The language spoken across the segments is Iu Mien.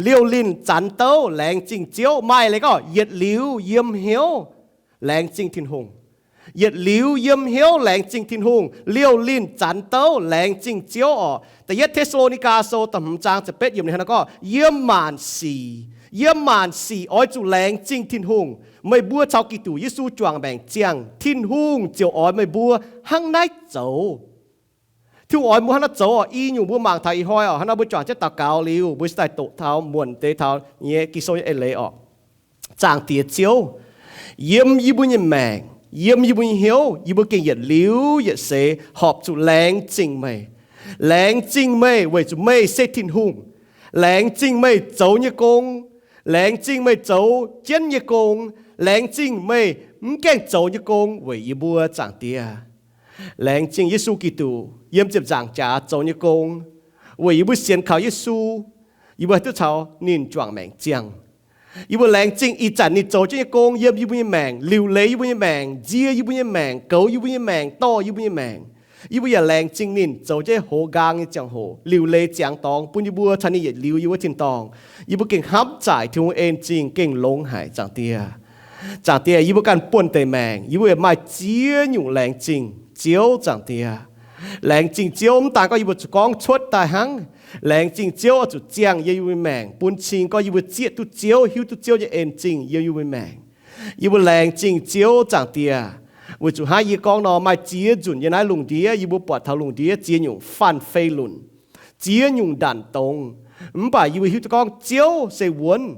Liouh linh zanx douv laengz zingh Ziouv. Maaih leiz gorngv yietc liuz yiem hnyouv laengz zingh Tin-Hungh. Yietc liuz yiem hnyouv laengz zingh Tin-Hungh, liouh linh zanx douv laengz zingh Ziouv orqc. Da'yietv Te^saa^lo^ni^gaa Sou da'hmz zaang ziepc betv yiemc ninh hnangv naaiv gorngv, yiem maanc sic, yiem maanc sic oix zuqc laengz zingh Tin-Hungh. Meih mbuo caux Giduc Yesu juangc maengc ziangh, Tin-Hungh ziouc oix meih mbuo hnangv naaiv zoux. Tin-Hungh oix mbuo hnangv naaiv zoux orqc. I nyungc mbuo mangc taux ih hnoi orqc, hnangv naaiv mbuo juangc jienv daux gaux liuz, mbuo se daaih doqc taux muonc deix taux nyei Ging-Sou nyei eix leiz orqc. Zaangc Diex Ziouv, yiem yie mbuo nyei maengc, yiem yie mbuo nyei hnyouv, yie mbuo gengh yietc liuz yietc seix horpc zuqc laengz zingh meih. Laengz zingh meih weic zuqc meih se Tin-Hungh. Laengz zingh meih zoux nyei gong. Laengz zingh meih zoux jienv nyei gong. Laengz zingh meih mv gaengh zoux nyei gong weic yie mbuo, Zaangc Diex. Laengz zingh Yesu Giduc yiem ziepc nzaangc jaax zoux nyei gong weic yie mbuo sienx kaux Yesu, yie mbuo haih duqv caux ninh juangc maengc ziangh. Yie mbuo laengz zingh ih zanc ninh zoux jienv nyei gong yiem yie mbuo nyei maengc, liuc leiz yie mbuo nyei maengc, nzie yie mbuo nyei maengc, goux yie mbuo nyei maengc, dorh yie mbuo nyei maengc. Yie mbuo yaac laengz zingh ninh zoux jienv hoz nqaang nyei ziangh hoc, liuc leiz ziangx dorngx bun yie mbuo caux ninh yietc liuz yiem wuov tin-dorngh. Yie mbuo gengh hnamv zaaic Tin-Hungh en zingh gengh longx haic, Zaangc Diex. Zaangc Diex, yie mbuo ganh buonv-deic maengc, yie mbuo yaac maaih ziex nyungc laengz zingh Ziouv, Zaangc Diex. Laengz zingh Ziouv mv daan gorngv yie mbuo zuqc gorngv cuotv daaih hnangv. Laengz zingh Ziouv oix zuqc ziangh yiem yie mbuo nyei maengc, bun cing gorngv yie mbuo zieqv duqv Ziouv, hiuv duqv Ziouv nyei en zingh yiem yie mbuo nyei maengc. Yie mbuo laengz zingh Ziouv, Zaangc Diex, weic zuqc hnangv yie gorngv nor, maaih ziex nzunc yiem naaiv lungh ndiev yie mbuo buatc taux lungh ndiev ziex nyungc faanh fei lunc, ziex nyungc ndanc dongz. Mv baac yie mbuo hiuv duqv gorngv Ziouv se wuonv.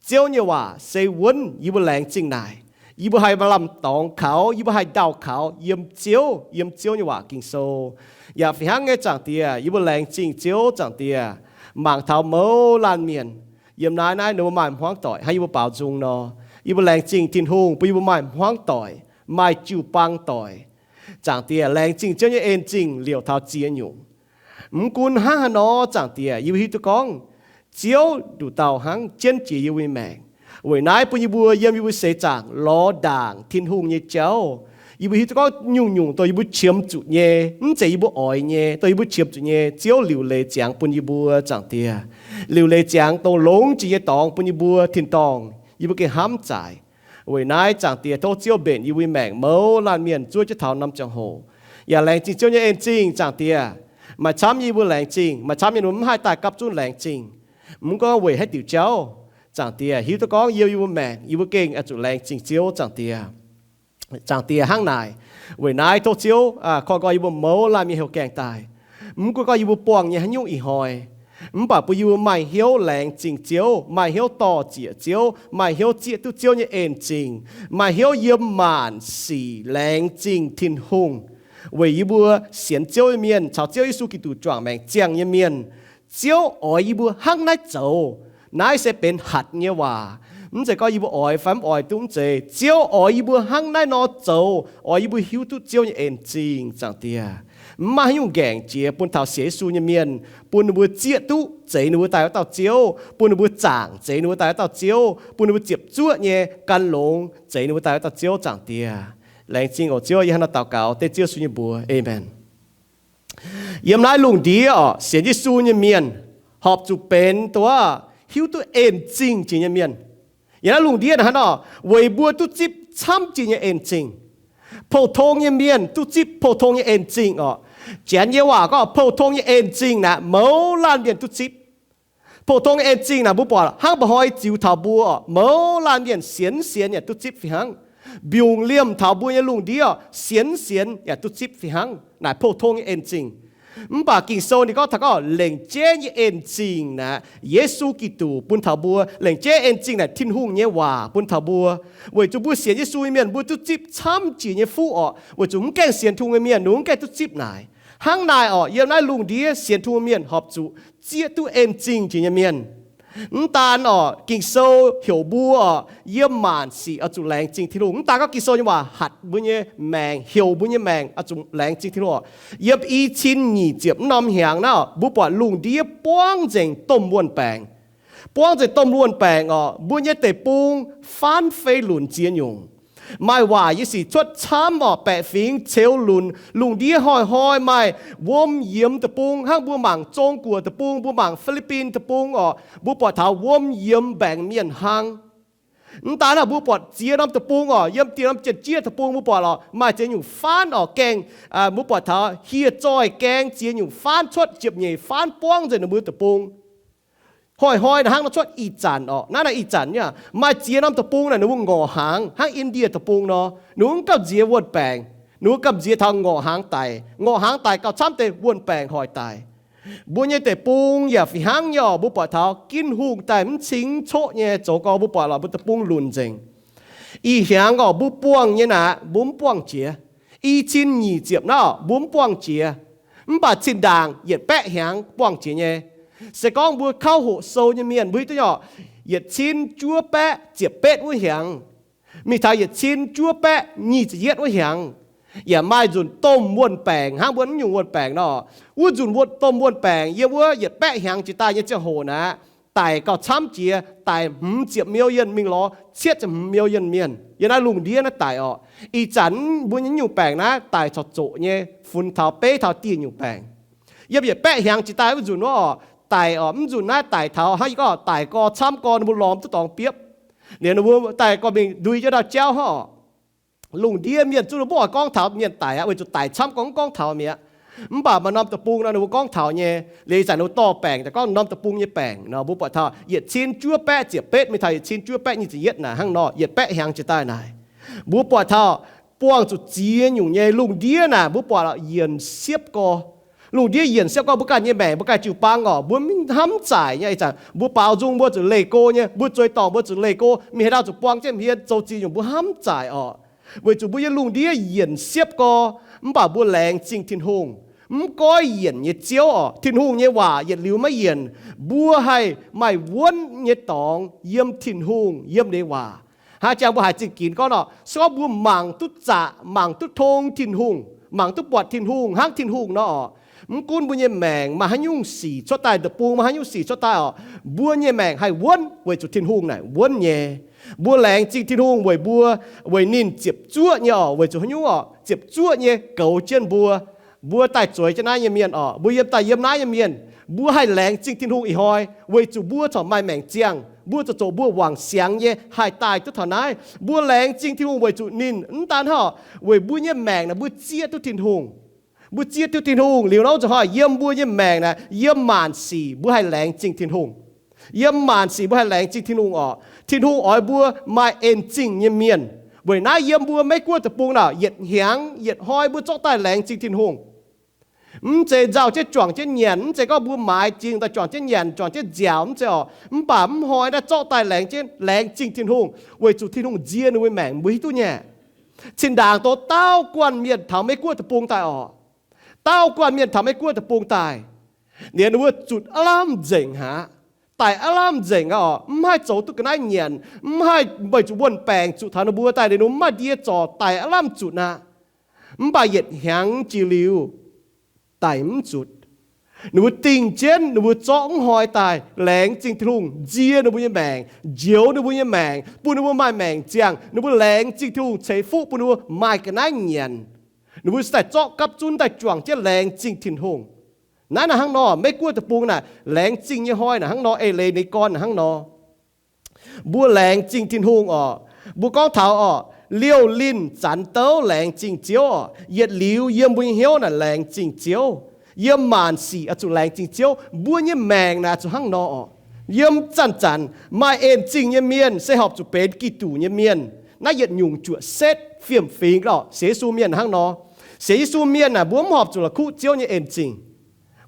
Ziouv nyei waac se wuonv. Yie mbuo laengz zingh naaic. Yie mbuo haih maaih lamh dorngx kaux, yie mbuo haih ndau kaux yiem Ziouv, yiem Ziouv nyei waac Ging-Sou. Yaac fih hnangv nyei, Zaangc Diex, yie mbuo laengz zingh Ziouv, Zaangc Diex, mangc taux mouz laanh mienh yiem naaiv, naaiv ninh mbuo maaih hmuangv doic hnangv yie mbuo baaux nzung nor. Yie mbuo laengz zingh Tin-Hungh bun yie mbuo maaih hmuangv doic, maaih jiu-baang doic. Zaangc Diex, laengz zingh Ziouv nyei en zingh liouc taux ziex nyungc. Mv gunv hnangv haaix nor, Zaangc Diex, yie mbuo hiuv duqv gorngv Ziouv nduqc dauh hnangv jienv jiex yie mbuo nyei maengc. Weic naaiv bun yie mbuo yiem yie mbuo seix zaangc lorz ndaangc Tin-Hungh nyei jauv. Yie mbuo hiuv duqv gorngv nyungc-nyungc dongh yie mbuo qiemx zuqc nyei, mv zeiz yie mbuo oix nyei, dongh yie mbuo qiemx zuqc nyei, Ziouv liuc leiz ziangx bun yie mbuo, Zaangc Diex. Liuc leiz ziangx dongh longx jiex nyei dorngx bun yie mbuo tin-dorngh, yie mbuo gengh hnamv zaaic. Weic naaiv, Zaangc Diex, tov Ziouv mbenc yie mbuo nyei maengc mouz laanh mienh zuov jienv taux norm ziangh hoc. Yaac laengz zingh Ziouv nyei en zingh, Zaangc Diex. Maaih camv nyei yie mbuo laengz zingh, maaih camv nyei mbuo mv haih daaih gapv zunv laengz zingh. Mv gunv weic haaix diuc jauv, Zaangc Diex, hiuv duqv gorngv yiem yie mbuo maengc yie mbuo gengh oix zuqc laengz zingh Ziouv, Zaangc Diex. Zaangc Diex, hnangv naaic, weic naaiv tov Ziouv koiv nqoi yie mbuo mouz laanh mienh heuc gaengh daaih. Mv gunv gorngv yie mbuo buangh nyei haaix nyungc ih hnoi, mv baac bun yie mbuo maaih hnyouv laengz zingh Ziouv, maaih hnyouv dor-ziec Ziouv, maaih hnyouv zieqv duqv Ziouv nyei en zingh, maaih hnyouv yiem maanc sic laengz zingh Tin-Hungh. Weic yie mbuo sienx Ziouv nyei mienh caux Ziouv Yesu Giduc juangc maengc ziangh nyei mienh, Ziouv oix yie mbuo hnangv naaiv zoux. Naaiv se benx hatc nyei waac. Mv zeiz gorngv yie mbuo oix fai mv oix duqv mv zeiz. Ziouv oix yie mbuo hnangv naaiv nor zoux, oix yie mbuo hiuv duqv Ziouv nyei en zingh, Zaangc Diex. Mv maaih haaix nyungc ngaengc jiex bun taux sienx Yesu nyei mienh, bun ninh mbuo zieqv duqv zeix ninh mbuo daaih wuov dauh Ziouv, bun ninh mbuo zaangc zeix ninh mbuo daaih wuov dauh Ziouv, bun ninh mbuo ziepc zuoqv nyei gan longx zeix ninh mbuo daaih wuov dauh Ziouv, Zaangc Diex. Laengz zingh oc Ziouv, yie hnangv naaiv daux gaux dengv Ziouv Yesu nyei mbuox. Aamen. Yiem naaiv lungh ndiev orqc, sienx Yesu nyei mienh horpc zuqc benx dongh hiuv duqv en zingh jiex nyei mienh. Yiem naaiv lungh ndiev naaiv hnangv nor, weic mbuo duqv zipv camv jiex nyei en zingh. Pou-tong nyei mienh duqv zipv pou-tong nyei en zingh orqc. Janx nyei waac gorngv pou-tong nyei en zingh naaic mouz laanh mienh duqv zipv. Pou-tong nyei en zingh naaic mbuo buatc hnangv mba'hnoi ziux taux mbuo orqc, mouz laanh mienh sienx sienx yaac duqv zipv fih hnangv. Mbiungc liemh taux mbuo nyei lungh ndiev orqc, sienx sienx yaac duqv zipv fih hnangv. Naaic pou-tong nyei en zingh. Mv baac Ging-Sou ninh gorngv taux gorngv lengc jeiv nyei en zingh naaic Yesu Giduc bun taux mbuo. Lengc jeiv en zingh naaic Tin-Hungh nyei waac bun taux mbuo. Weic zuqc mbuo sienx Yesu nyei mienh mbuo duqv zipv camv jiex nyei fuqv orqc. Weic zuqc mv gaengh sienx Tin-Hungh nyei mienh ninh mv gaengh duqv zipv naaic. Hnangv naaic orqc, yiem naaiv lungh ndiev sienx Tin-Hungh mienh horpc zuqc zieqv duqv en zingh jiex nyei mienh. Mv daan orqc, Ging-Sou heuc mbuo orqc, yiem maanc sic oix zuqc laengz zingh Tin-Hungh. Mv daan gorngv Ging-Sou nyei waac hatc mbuo nyei maengc, heuc mbuo nyei maengc oix zuqc laengz zingh Tin-Hungh orqc. Yiem i cin nyic ziepc norm hnyangx naaiv orqc, mbuo buatc lungh ndiev buangv nzengc domh wuon-baengc. Buangv nzengc domh wuon-baengc orqc, mbuo nyei deic-bung faanv fei lunc ziex nyungc. Maaih waaic nyei sic cuotv camv orqc, baeqc fingx ceux lunc, lungh ndiev hnoi-hnoi maaih wuom yiemx deic-bung, hnangv mbuo mangc Zong Guoqv deic-bung, mbuo mangc Fi^li^bin deic-bung orqc, mbuo buatc taux wuom yiemx mbaengc mienh hlang. Mv daan hnangv, mbuo buatc ziex norm deic-bung orqc, yiem dieh norm jien-jieqv deic-bung mbuo buatc lorqc, maaih ziex nyungc faanv orqc, gaengh, mbuo buatc taux hieh zoih gaeng ziex nyungc faanv cuotv, ziepc nyeic faanv buangv nzengc ninh mbuo deic-bung. Hnoi-hnoi naaic hnangv nor cuotv ih zanc orqc. Naaiv naaic ih zanc nyei maaih ziex norm deic-bung naaic ninh mbuo ngorc hnaangx, hnangv Indie deic-bung nor, ninh mbuo mv gamh nziex wuon-baengc, ninh mbuo gamh nziex taux ngorc hnaangx daic. Ngorc hnaangx daic gauh camv deix wuon-baengc hoic daic. Mbuo nyei deic-bung yaac fih hnangv nyei orqc, mbuo buatc taux Tin-Hungh daaih mv cing coqv nyei zoux gorx, mbuo buatc lorqc mbuo deic-bung lunc nzengc. Ih hnyangx orqc mbuo buangh nyei naaic mbuo mv buangh jiex. I cin nyic ziepc naaiv orqc mbuo mv buangh jiex. Mv baac zinh ndaangc yietc baeqv hnyangx buangh jiex nyei. Se gorngv mbuo kauv hoqc sou nyei mienh mbuo hiuv duqv nyei orqc, yietc cin juov baeqv ziepc betv wuov hnyangx, mingh taux yietc cin juov baeqv nyic ziepc yietv wuov hnyangx, yaac maaih nzunc domh wuon-baengc hnangv mbuo naaiv nyungc wuon-baengc nor. Wuov nzunc wuov domh wuon-baengc yiem wuov yietc baeqv hnyangx jiex daaih nyei ziangh hoc naaic, daic gauh camv jiex, daic hmz ziepc million mingh lorz cietv ziepc hmz million mienh yiem naaiv lungh ndiev naaiv daic orqc. Ih zanc mbuo nyei nyungc baengc naaiv daic corc zoqc nyei, funx taux beiv taux dieh nyungc baengc. Yiem yietc baeqv hnyangx jiex daaih wuov nzunc wuov orqc, daic orqc, mv nzunc naaiv daic taux hnangv yie gorngv daic gorx camv gorx ninh mbuo lorz mv duqv dorngx biopv. Liuz ninh mbuo daaih gorngv mingh ndui jienv ndau jauv hnangv orqc. Lungh ndiev mienh zungv ninh mbuo mv oix gorngv taux mienh daic aqv, weic zuqc daic camv gorx mv gorngv taux mi'aqv. Mv baac maaih norm deic-bung nor ninh mbuo gorngv taux nyei. Liuz ih zanc ninh mbuo dorh baengc daaih gorngv norm deic-bung nyei baengc nor, mbuo buatc taux yietc cin juov baeqv ziepc betv mingh taux yietc cin juov baeqv nyic ziepc yietv naaic hnangv nor, yietc baeqv hnyangx jiex daaih naaic, mbuo buatc taux buangh zuqc ziex nyungc nyei lungh ndiev naaic, mbuo buatc yienc siepv gorx. Lungh ndiev yienc siepv gorx, mbuo ganh nyei maengc mbuo ganh jiu-baang orqc, mbuo mv hnamv zaaic nyei. Ih zanc mbuo baaux nzung mbuo zuqc leih go nyei, mbuo zueiz dorngc mbuo zuqc leih go, mingh haaix dauh zuqc buang jienv hmien zoux ziex nyungc mbuo hnamv zaaic orqc. Weic zuqc mbuo nyei lungh ndiev yienc siepv gorx, mv baac mbuo laengz zingh Tin-Hungh. Mv goiv yienc nyei Ziouv orqc, Tin-Hungh nyei waac yietc liuz maiv yienc. Mbuo haih maaih wuonv nyei dorngx yiem Tin-Hungh, yiem ninh waac. Hnangv jangx mbuo haiz zingh ginx gorngv nor, se gorngv mbuo mangc duqv zaqc, mangc duqv tong Tin-Hungh, mangc duqv buatc Tin-Hungh hnangv Tin-Hungh nor orqc, mv gunv mbuo nyei maengc maaih haaix nyungc sic cuotv daaih, deic-bung maaih haaix nyungc sic cuotv daaih orqc, mbuo nyei maengc haih wuonv weic zuqc Tin-Hungh naaic wuonv nyei. Mbuo laengz zingh Tin-Hungh weic mbuo, weic ninh ziepc zuoqv nyei orqc, weic zuqc haaix nyungc orqc, ziepc zuoqv nyei goux jienv mbuo. Mbuo daaih zueiz jienv naaiv nyei mienh orqc, mbuo yiem daaih yiem naaiv nyei mienh, mbuo haih laengz zingh Tin-Hungh ih hnoi weic zuqc mbuo corc maaih maengc ziangh, mbuo zoux zoqc mbuo wangc siangx nyei haih daaih duqv taux naaiv. Mbuo laengz zingh Tin-Hungh weic zuqc ninh mv daan hnangv orqc, weic mbuo nyei maengc naaic mbuo zieqv duqv Tin-Hungh. Mbuo zieqv duqv Tin-Hungh liuz nor, nzunc hnoi yiem mbuo nyei maengc naaic, yiem maanc sic mbuo haih laengz zingh Tin-Hungh. Yiem maanc sic mbuo haih laengz zingh Tin-Hungh orqc. Tin-Hungh oix mbuo maaih en zingh nyei mienh. Weic naaiv yiem mbuo Meiv Guoqv deic-bung naaic, yietc hnyangx yietc hnoi mbuo zorqv daaih laengz zingh Tin-Hungh. Mv zeiz nzauh jienv juangc jienv nyanc, mv zeiz gorngv mbuo maaiz zingh daaih juangc jienv nyanc, juangc jienv nziaauc, mv zeiz orqc. Mv baac mv hnoi naaiv zorqv daaih laengz jienv, laengz zingh Tin-Hungh weic zuqc Tin-Hungh nzie ninh mbuo maengc, mbuo hiuv duqv nyei. Cin-ndaangc doz dauh guanh mienh taux Meiv Guoqv deic-bung daaih orqc, dauh guanh mienh taux Meiv Guoqv deic-bung daaih, liuz ninh mbuo zutc aav lamh nzengc aqv. Daic aav lamh nzengc aqv orqc, mv haih zoux duqv ga'naaiv nyanc, mv haih, weic zuqc wuon-baengc zuqc taux ninh mbuo daaih liuz ninh mbuo mv maaih ndie zorc, daic aav lamh zutc aqv. Mv baac yietc hnyangx jiex liuz, daic mv zutc. Ninh mbuo dingh jienv ninh mbuo zorqv mv hnoi daaih laengz zingh Tin-Hungh nzie ninh mbuo nyei maengc, njoux ninh mbuo nyei maengc, bun ninh mbuo maaih maengc ziangh. Ninh mbuo laengz zingh Tin-Hungh ceix fuqv bun ninh mbuo maaih ga'naaiv nyanc. Ninh mbuo se daaih zorqv gapv zunv daaih juangc jienv laengz zingh Tin-Hungh. Naaiv naaic hnangv nor, Meiv Guoqv deic-bung naaic laengz zingh nyei hnoi naaic hnangv nor, eix leiz ninh gorn naaic hnangv nor. Mbuo laengz zingh Tin-Hungh orqc. Mbuo gorngv taux orqc, liouh linh zanx douv laengz zingh Ziouv orqc. Yietc liuz yiem mbuo nyei hnyouv naaic laengz zingh Ziouv. Yiem maanc sic oix zuqc laengz zingh Ziouv. Mbuo nyei maengc naaic zuqc hnangv nor orqc. Yiem zanc-zanc maaih en zingh nyei mienh se horpc zuqc benx Giduc nyei mienh. Naaiv yietc nyungc juoqc setv fiem-fingx orqc, sienx Yesu mienh hnangv nor. Sienx Yesu mienh naaic mbuo mv horpc zuqc la'kuqv Ziouv nyei en zingh.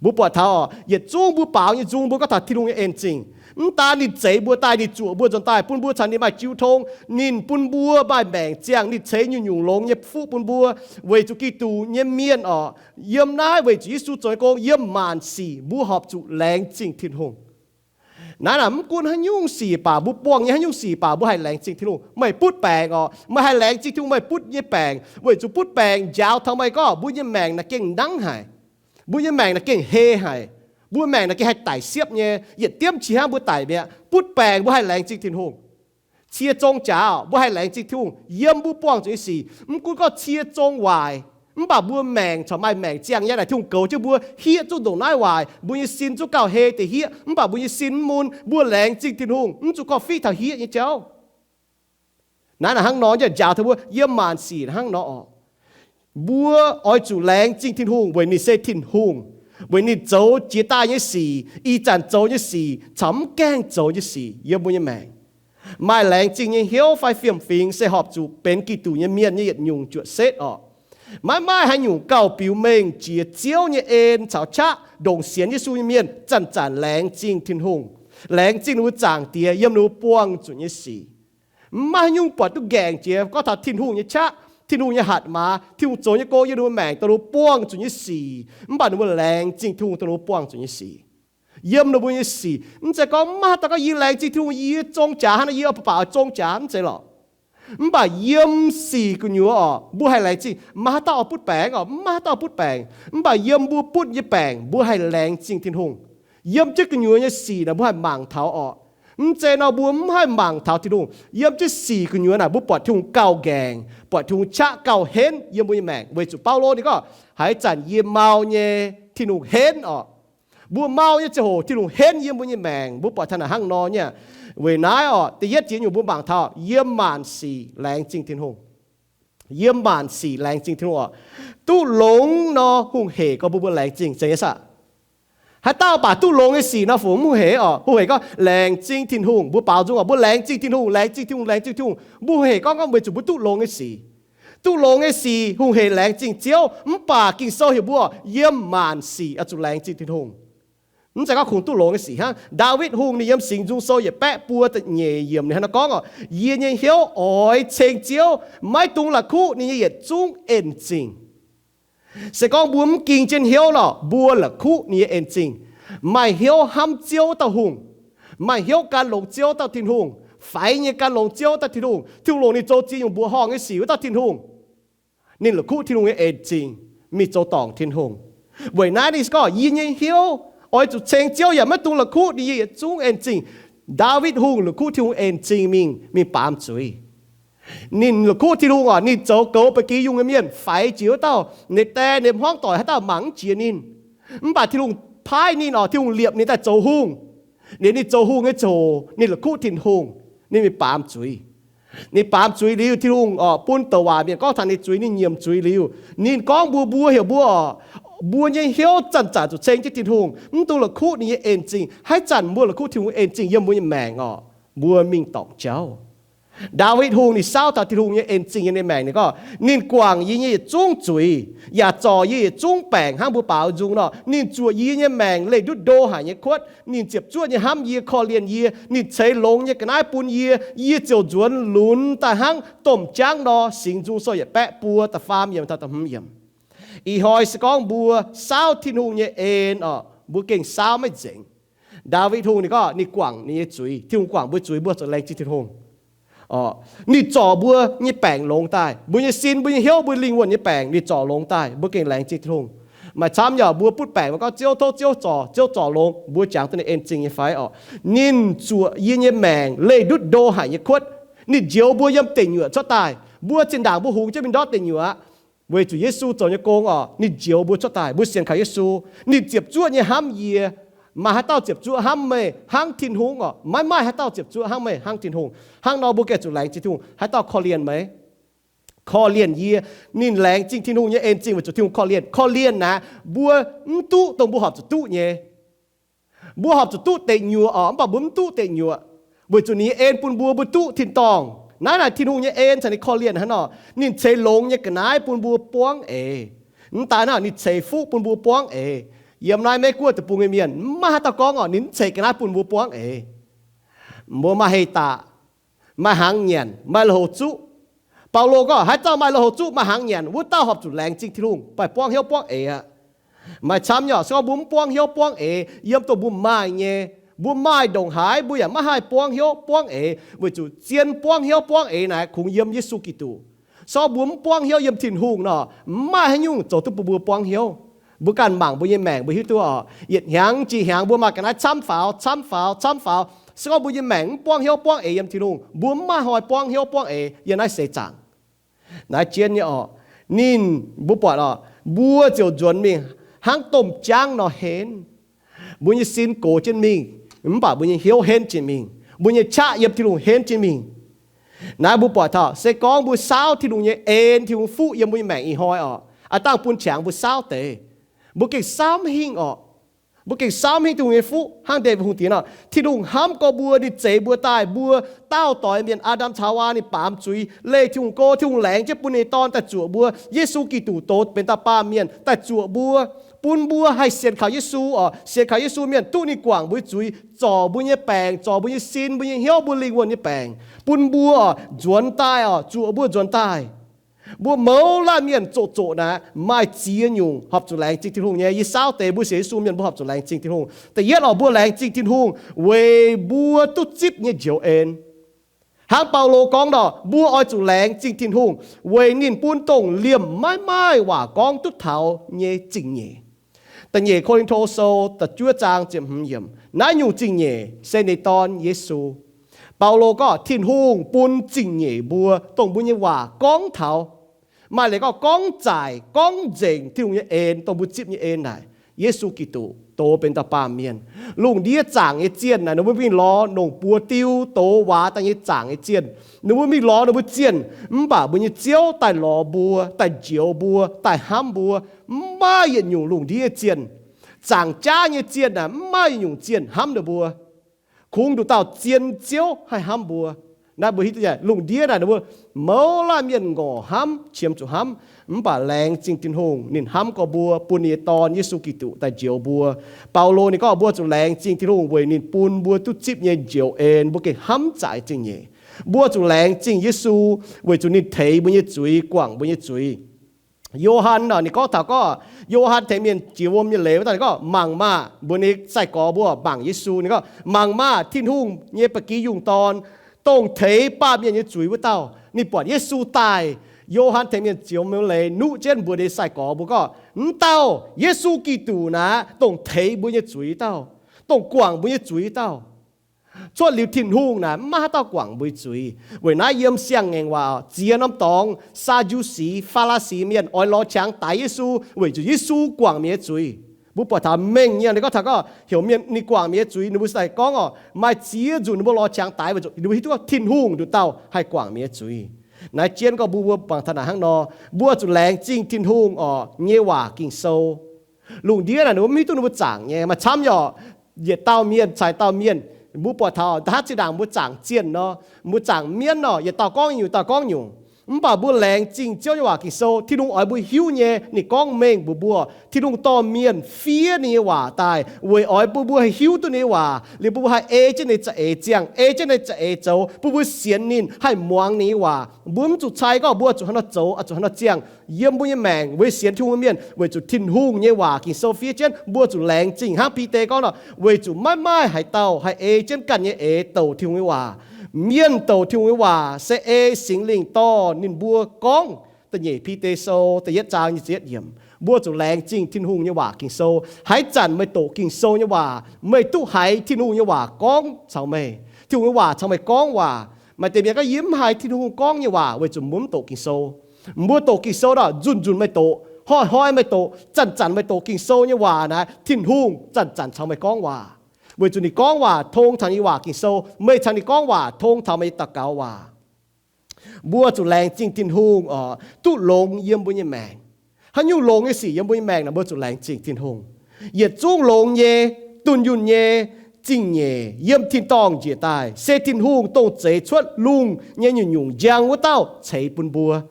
Mbuo buatc taux orqc, yietc zungv mbuo baaux nyei nzung mbuo gorngv taux Tin-Hungh nyei en zingh. Mv daan ninh zeix mbuo daaih, ninh zuoqc mbuo nzuonx daaih bun mbuo caux ninh maaih jiu tong, ninh bun mbuo maaih maengc ziangh, ninh ceix nyungc-nyungc longx nyei fuqv bun mbuo. Weic zuqc Giduc nyei mienh orqc, yiem naaiv weic zuqc Yesu zoux nyei gong, yiem maanc sic mbuo horpc zuqc laengz zingh Tin-Hungh. Naaiv naaic mv gunv haaix nyungc sic baac, mbuo buangh nyei haaix nyungc sic baac, mbuo haih laengz zingh Tin-Hungh. Meih butv baengc orqc, meih haih laengz zingh Tin-Hungh meih butv nyei baengc, weic zuqc butv baengc njaaux taux meih gorngv mbuo nyei maengc naaic gengh nangv haic. Mbuo nyei maengc naaic gengh hei haic. Mbuo maengc naaic gengh haih daic siepv nyei, yietc diemv qiex hnangv mbuo daic mi'aqv. Butv baengc mbuo haih laengz zingh Tin-Hungh. Cie zong jaax mbuo haih laengz zingh Tin-Hungh yiem mbuo buangh zuqc nyei sic. Mv gunv gorngv cie zong waaic, mv baac mbuo maengc corc maaih maengc ziangh nyei naaic, Tin-Hungh goux jienv mbuo, hieqv zungv ndongc naaiv waaic, mbuo nyei sin zungv gauh hei deix hieqv, mv baac mbuo nyei sin mv mun, mbuo laengz zingh Tin-Hungh, mv zuqc gorngv fiqv taux hieqv nyei jauv. Naaiv naaic hnangv nor, njaaux taux mbuo yiem maanc sic hnangv nor oc. Mbuo oix zuqc laengz zingh Tin-Hungh weic ninh se Tin-Hungh, weic ninh zoux jiex daaih nyei sic, ih zanc zoux nyei sic, caux mv gaengh zoux nyei sic yiem mbuo nyei maengc. Maaih laengz zingh nyei hnyouv fai fiem-fingx se horpc zuqc benx Giduc nyei mienh nyei yietc nyungc juoqc setv oc. Maiv maaih haaix nyungc gauh biux mengh jiex Ziouv nyei en caux qaqv ndongc sienx Yesu nyei mienh zanc-zanc laengz zingh Tin-Hungh, laengz zingh ninh mbuo Zaangc Diex yiem ninh mbuo buangh zuqc nyei sic. Maiv haaix nyungc buatc duqv nqaengc jiex gorngv taux Tin-Hungh nyei qaqv, Tin-Hungh nyei hatc maaz, Tin-Hungh zoux nyei gong yiem ninh mbuo maengc dongh ninh mbuo buangh zuqc nyei sic, mv baac ninh mbuo laengz zingh Tin-Hungh dongh ninh mbuo buangh zuqc nyei sic. Yiem ninh mbuo nyei sic, mv zeiz gorngv maiv maaih dauh gorngv yie laengz zingh Tin-Hungh, yie zong jaax hnangv nor, yie baac zong jaax, mv zeiz lorqc. Mv baac yiem sic gu'nyuoz oc, mbuo haih laengz zingh. Maaih haaix dauh oix butv baengc oc? Maiv maaih haaix dauh butv baengc. Mv baac yiem mbuo butv nyei baengc mbuo haih laengz zingh Tin-Hungh. Yiem jienv gu'nyuoz nyei sic naaic mbuo haih mangc taux oc. Mv zeiz nor mbuo mv haih mangc taux Tin-Hungh. Yiem jienv sic gu'nyuoz naaic mbuo buatc Tin-Hungh gauh nqaengc, buatc Tin-Hungh qaqv gauh henv yiem mbuo nyei maengc. Weic zuqc Baulo ninh gorngv, haaix zanc yie mau nyei, Tin-Hungh henv oc. Mbuo mau nyei ziangh hoc Tin-Hungh henv yiem mbuo nyei maengc. Mbuo buatc taux naaic hnangv nor nyei. Weic naaiv oc, da'yietv jiex nyungc mbuo mangc taux yiem maanc sic laengz zingh Tin-Hungh. Yiem maanc sic laengz zingh Tin-Hungh oc. Duqv longx nor hungh hec gorngv mbuo mbuo laengz zingh, zeiz nyei saah? Haaix dauh baac duqv longx nyei sic nor fungc mv hungh hec oc. Hungh hec gorngv laengz zingh Tin-Hungh. Mbuo baaux nzung oc, mbuo laengz zingh Tin-Hungh, laengz zingh Tin-Hungh, laengz zingh Tin-Hungh. Mbuo hungh hec gorngv, gorngv weic zuqc mbuo duqv longx nyei sic. Duqv longx nyei sic hungh hec laengz zingh Ziouv. Mv baac Ging-Sou heuc mbuo yiem maanc sic oix zuqc laengz zingh Tin-Hungh. Mv zeiz gorngv kungx duqv longx nyei sic hnangv. Ndaawitv Hungh ninh yiem Singx Nzung Sou yietc baeqv buo da'nyeic yiemc ninh hnangv nor gorngv oc, yie nyei hnyouv oix ceng Ziouv, maiv dungx la'kuqv ninh nyei yietc zungv en-zingh. Se gorngv mbuo mv ging jienv hnyouv nor, mbuo la'kuqv ninh nyei en-zingh. Maaih hnyouv hnamv Ziouv wuov dauh hungh, maaih hnyouv gan longx Ziouv wuov dauh Tin-Hungh, faix nyei gan longx Ziouv wuov dauh Tin-Hungh, Tin-Hungh longc ninh zoux ziex nyungc mbuoqc horngh nyei sic wuov dauh Tin-Hungh, ninh la'kuqv Tin-Hungh nyei en-zingh, mingh zoux dorngc Tin-Hungh. Weic naaiv ninh gorngv, yie nyei hnyouv oix zuqc ceng Ziouv yaac maiv dungx la'kuqv ninh nyei yietc zungv en-zingh. Ndaawitv Hungh la'kuqv Tin-Hungh en-zingh mingh, mingh baamz zuiz. Ninh la'kuqv Tin-Hungh oc, ninh zoux goux ba'gi yungh nyei mienh, faix jiex wuov dauh, ninh die ninh hmuangv doic haaix dauh mangc mv jiex ninh. Mv baac Tin-Hungh paaiv ninh oc, Tin-Hungh liepc ninh daaih zoux hungh. Liuz ninh zoux hungh nyei ziangh hoc ninh la'kuqv Tin-Hungh, ninh mingh baamz zuiz. Ninh baamz zuiz liuz, Tin-Hungh oc bun douc waac mienh gorngv taux ninh zuiz, ninh nyiemc zuiz liuz, ninh gorngv mbuox mbuo, heuc mbuo oc, mbuo nyei hnyouv zanc-zanc zuqc ceng jienv Tin-Hungh, mv dungx la'kuqv ninh nyei en-zingh. Haaix zanc mbuo la'kuqv Tin-Hungh en-zingh yiem mbuo nyei maengc oc, mbuo mingh dorngc jauv. Ndaawitv Hungh ninh saauv taux Tin-Hungh nyei en-zingh yiem ninh maengc, ninh gorngv, ninh guangc yie nyei yietc zungv zuiz, yaac zorc yie yietc zungv baengc hnangv mbuo baaux nzung nor. Ninh zuoqc yie nyei maengc leih ndutv ndo haic nyei kuotv. Ninh ziepc zuoqv nyei hnamv yie, korv-lienh yie. Ninh ceix longx nyei ga'naaiv bun yie, yie ziouc nzuonx lunx daaih hnangv domh jaangv nor. Singx Nzung Sou yietc baeqv buo da'faam yiemc taux da'hmz yiemc. Ih hnoi se gorngv mbuo saauv Tin-Hungh nyei en oc, mbuo gengh saauv maiv nzengc. Ndaawitv Hungh ninh gorngv ninh guangc ninh nyei zuiz. Tin-Hungh guangc mbuo zuiz, mbuo zuqc laengz zingh Tin-Hungh. Ninh zorc mbuo nyei baengc longx daaih, mbuo nyei sin, mbuo nyei hnyouv, mbuo lingh wuonh nyei baengc ninh zorc longx daaih, mbuo gengh laengz zingh Tin-Hungh. Maaih camv yaac mbuo butv baengc mbuo gorngv Ziouv, tov Ziouv zorc, Ziouv zorc longx, mbuo jangx duqv ninh en-zingh nyei fai oc? Ninh zuoqc yie nyei maengc leih ndutv ndo haic nyei kuotv. Ninh njoux mbuo yiem deic nyuoqc cuotv daaih. Mbuo zinh ndaangc mbuo hungx jienv mingh ndortv deic nyuoqc, weic zuqc Yesu zoux nyei gong oc, ninh njoux mbuo cuotv daaih. Mbuo sienx kaux Yesu, ninh ziepc zuoqv nyei hnamv yie. Maaih haaix dauh ziepc zuoqv hnamv meih hnangv Tin-Hungh oc? Maiv maaih haaix dauh ziepc zuoqv hnamv meih hnangv Tin-Hungh. Hnangv nor mbuo gengh zuqc laengz zingh Tin-Hungh. Haaix dauh korv-lienh meih? Korv-lienh yie. Ninh laengz zingh Tin-Hungh nyei en-zingh weic zuqc Tin-Hungh korv-lienh. Korv-lienh naaic mbuo mv duqv dongh mbuo horpc zuqc duqv nyei. Mbuo horpc zuqc duqv deic nyuoqc oc, mv baac mbuo mv duqv deic nyuoqc, weic zuqc ninh nyei en bun mbuo, mbuo duqv tin-dorngh. Naaiv naaic Tin-Hungh nyei en caux ninh korv-lienh hnangv nor. Ninh ceix longx nyei ga'naaiv bun mbuo buangv eix. Mv daaih naaic ninh ceix fuqv bun mbuo buangv eix. Yiem naaiv Meiv Guoqv deic-bung nyei mienh maiv maaih haaix dauh gorngv oc, ninh mv ceix ga'naaiv bun mbuo buangv eix. Mbuo maaih hei daqc, maaih hnaangx nyanc, maaih lui-houx zuqv. Baulo gorngv haaix dauh maaih lui-houx zuqv, maaih hnaangx nyanc, wuov dauh horpc zuqc laengz zingh Tin-Hungh, baac buangv hnyouv buangv eix aqv. Maaih camv nyei oc, se gorngv mbuo mv buangv hnyouv buangv eix yiem dongh mbuo maaih nyei, mbuo maaih ndongc haaix mbuo yaac maiv haih buangv hnyouv buangv eix, weic zuqc zien buangv hnyouv buangv eix naaic kungx yiem Yesu Giduc. Se gorngv mbuo mv buangv hnyouv yiem Tin-Hungh nor, mv maaih haaix nyungc zoux duqv bun mbuo buangv hnyouv. Mbuo ganh mangc mbuo nyei maengc mbuo hiuv duqv oc, yietc hnyangx jiex hnyangx mbuo maaih ga'naaiv camv faaux, camv faaux, camv faaux. Se gorngv mbuo nyei maengc mv buangv hnyouv buangv eix yiem Tin-Hungh, mbuo mv maaih hnoi buangv hnyouv buangv eix yiem naaiv seix zaangc. Naaiv jienv nyei orqc, ninh, mbuo buatc orqc, mbuo ziouc nzuonx mingh hnangv domh jaangv nor henv. Mbuo nyei sin gox jienv mingh, mv baac mbuo nyei hnyouv henv jiex mingh. Mbuo nyei qaqv yiem Tin-Hungh henv jiex mingh. Naaiv mbuo buatc taux se gorngv mbuo saauv Tin-Hungh nyei en, Tin-Hungh fuqv yiem mbuo nyei maengc ih hnoi orqc, aav dangh bun qangx mbuo saauv deix. Mbuo gengh saauv mv hingh orqc. Mbuo gengh saauv mv hingh Tin-Hungh nyei fuqv hnangv Ndaawitv Hungh diex nor, Tin-Hungh hnamv gorx mbuo, ninh zeix mbuo daaih, mbuo daauh doix mienh, Aa^ndam caux Haawaa, ninh baamz zuiz, leih Tin-Hungh go, Tin-Hungh laengz jienv bun ninh nyei Dorn daaih zuoqc mbuo. Yesu Giduc dox benx dauh baamh mienh daaih zuoqc mbuo, bun mbuo haih sienx kaux Yesu orqc, sienx kaux Yesu mienh duqv ninh guangc mbuo zuiz, zorc mbuo nyei baengc, zorc mbuo nyei sin, mbuo nyei hnyouv, mbuo lingh wuonh nyei baengc, bun mbuo orqc nzuonx daaih orqc, zuoqc mbuo nzuonx daaih. Mbuo mouz laanh mienh zoqc zoqc naaic, maaih ziex nyungc horpc zuqc laengz zingh Tin-Hungh nyei. Yie saauv deix mbuo sienx Yesu mienh mbuo horpc zuqc laengz zingh Tin-Hungh. Da'yietv orqc, mbuo laengz zingh Tin-Hungh weic mbuo duqv zipv nyei njoux en. Hnangv Baulo gorngv nor, mbuo oix zuqc laengz zingh Tin-Hungh weic ninh bun dongh liemh maiv maaih waac gorngv duqv taux nyei zingh-nyeic. Da'nyeic Ko^lin^to Sou da'juov zaang ziepc hmz yiemc, naaiv nyungc zingh-nyeic se ninh Dorn, Yesu. Baulo gorngv Tin-Hungh bun zingh-nyeic mbuo, dongh mbuo nyei waac gorngv taux, maaih leiz gorngv gorngv zaaic, gorngv nzengc Tin-Hungh nyei en, dongh mbuo zipv nyei en naaic, Yesu Giduc dox benx dauh baamh mienh. Lungh ndiev zaangc nyei zienh naaic, ninh mbuo mingh lorz longc buoz-diu dox waac daaih nyei zaangc nyei zienh. Ninh mbuo mingh lorz ninh mbuo zienh, mv baac mbuo nyei Ziouv daaih lorz mbuo, daaih njoux mbuo, daaih hnamv mbuo. Mv maaih yietc nyungc lungh ndiev zienh, zaangc jaav nyei zienh naaic, mv maaih yietc nyungc zienh hnamv ninh mbuo. Kungx nduqc dauh zien Ziouv haih hnamv mbuo. Naaiv mbuo hiuv duqv nyei, lungh ndiev naaic ninh mbuo mouz laanh mienh ngorc hnamv, qiemx zuqc hnamv. Mv baac laengz zingh Tin-Hungh, ninh hnamv gorx mbuo, bun ninh nyei Dorn, Yesu Giduc, daaih njoux mbuo. Baulo ninh gorngv mbuo zuqc laengz zingh Tin-Hungh weic ninh bun mbuo duqv zipv nyei njoux en, mbuo gengh hnamv zaqc zingh-nyeic. Mbuo zuqc laengz zingh Yesu weic zuqc ninh teix mbuo nyei zuiz, guangc mbuo nyei zuiz. Yo^han nor, ninh gorngv taux gorngv Yo^han tengx mienh jiex wuom nyei leiz wuov dauh, ninh gorngv, mangc maah, mbuox ninh sai-gorx mbuo mangc Yesu. Ninh gorngv, mangc maah, Tin-Hungh nyei ba'gi yungh dorn, dongh teix baamh mienh nyei zuiz wuov dauh. Ninh buatc Yesu daaih, Yo^han tengx mienh jiex wuom nyei leiz nuqv jienv mbuox ninh sai-gorx mbuo gorngv, m'dauh Yesu Giduc naaic, dongh teix mbuo nyei zuiz dauh, dongh guangc mbuo nyei zuiz dauh. Cuotv liuz Tin-Hungh naaic, mv maaih haaix dauh guangc mbuo zuiz. Weic naaiv yiem Siang-Ngaengc Waac ziex norm dorngx, Saa^ndu^si, Faa^li^si mienh oix lorz qangx daix Yesu weic zuqc Yesu guangc mienh nyei zuiz. Mbuo buatc taux mengh nyei, ninh gorngv taux gorngv heuc mienh ninh guangc mienh nyei zuiz, ninh mbuo daaih gorngv orqc, maaih ziex nzunc ninh mbuo lorz qangx daix weic zuqc ninh mbuo hiuv duqv gorngv Tin-Hungh nduqc dauh haih guangc mienh nyei zuiz. Naaiv jienv gorngv mbuo, mbuo mangc taux naaic hnangv nor, mbuo zuqc laengz zingh Tin-Hungh orqc nyei waac Ging-Sou. Lungh ndiev naaic ninh mbuo mv hiuv duqv ninh mbuo zaangc nyei, maaih camv yaac yietc dauh mienh caux dauh mienh, mbuo buatc taux da'haav zinh ndaangc mbuo zaangc zienh nor, mbuo zaangc mienv nor, yietc dauh gorngv nyungc, yietc dauh gorngv nyungc. Mv baac mbuo laengz zingh Ziouv nyei waac Ging-Sou, Tin-Hungh oix mbuo hiuv nyei, ninh gorngv mengh mbuox mbuo, Tin-Hungh dorh mienh fiev ninh nyei waac daaih weic oix bun mbuo haih hiuv duqv ninh nyei waac, liuz bun mbuo haih ei jienv ninh nyei za'eix ziangh, ei jienv ninh nyei za'eix zoux, bun mbuo sienx ninh, haih muangx ninh nyei waac. Mbuo mv zuqc cai gorngv mbuo zuqc haaix nor zoux, zuqc haaix nor ziangh yiem mbuo nyei maengc weic sienx Tin-Hungh mienh, weic zuqc Tin-Hungh nyei waac Ging-Sou fiev jienv, mbuo zuqc laengz zingh hnangv Bide gorngv nor, weic zuqc maiv maaih haaix dauh haih ei jienv ganh nyei eix douc Tin-Hungh nyei waac. Mienh douc Tin-Hungh nyei waac se ei Singx Lingh dorh ninh mbuo gorngv. Da'nyeic Bide Sou da'yietv zaang nyic ziepc yietv yiemc. Mbuo zuqc laengz zingh Tin-Hungh nyei waac Ging-Sou. Haaix zanc meih doqc Ging-Sou nyei waac, meih duqv haiz Tin-Hungh nyei waac gorngv caux meih. Tin-Hungh nyei waac caux meih gorngv waac. Maaih deix mienh gorngv, yie mv haiz Tin-Hungh gorngv nyei waac weic zuqc mbuo mv doqc Ging-Sou. Mbuo doqc Ging-Sou nor, nzunc-nzunc meih doqc, hnoi-hnoi meih doqc, zanc-zanc meih doqc Ging-Sou nyei waac naaic, Tin-Hungh zanc-zanc caux meih gorngv waac. Weic zuqc ninh gorngv waac tong taux ninh nyei waac Ging-Sou, meih caux ninh gorngv waac tong taux meih nyei daux gaux waac. Mbuo zuqc laengz zingh Tin-Hungh oc, duqv longx yiem mbuo nyei maengc. Haaix nyungc longx nyei sic yiem mbuo nyei maengc naaic, mbuo zuqc laengz zingh Tin-Hungh. Yietc zungv longx nyei, dunh yunh nyei zingh nyeic yiem tin-dorngh njiec daaih, se Tin-Hungh dongh zeix cuotv lungh nyei nyungc-nyungc njang wuov dauh ceix bun mbuo.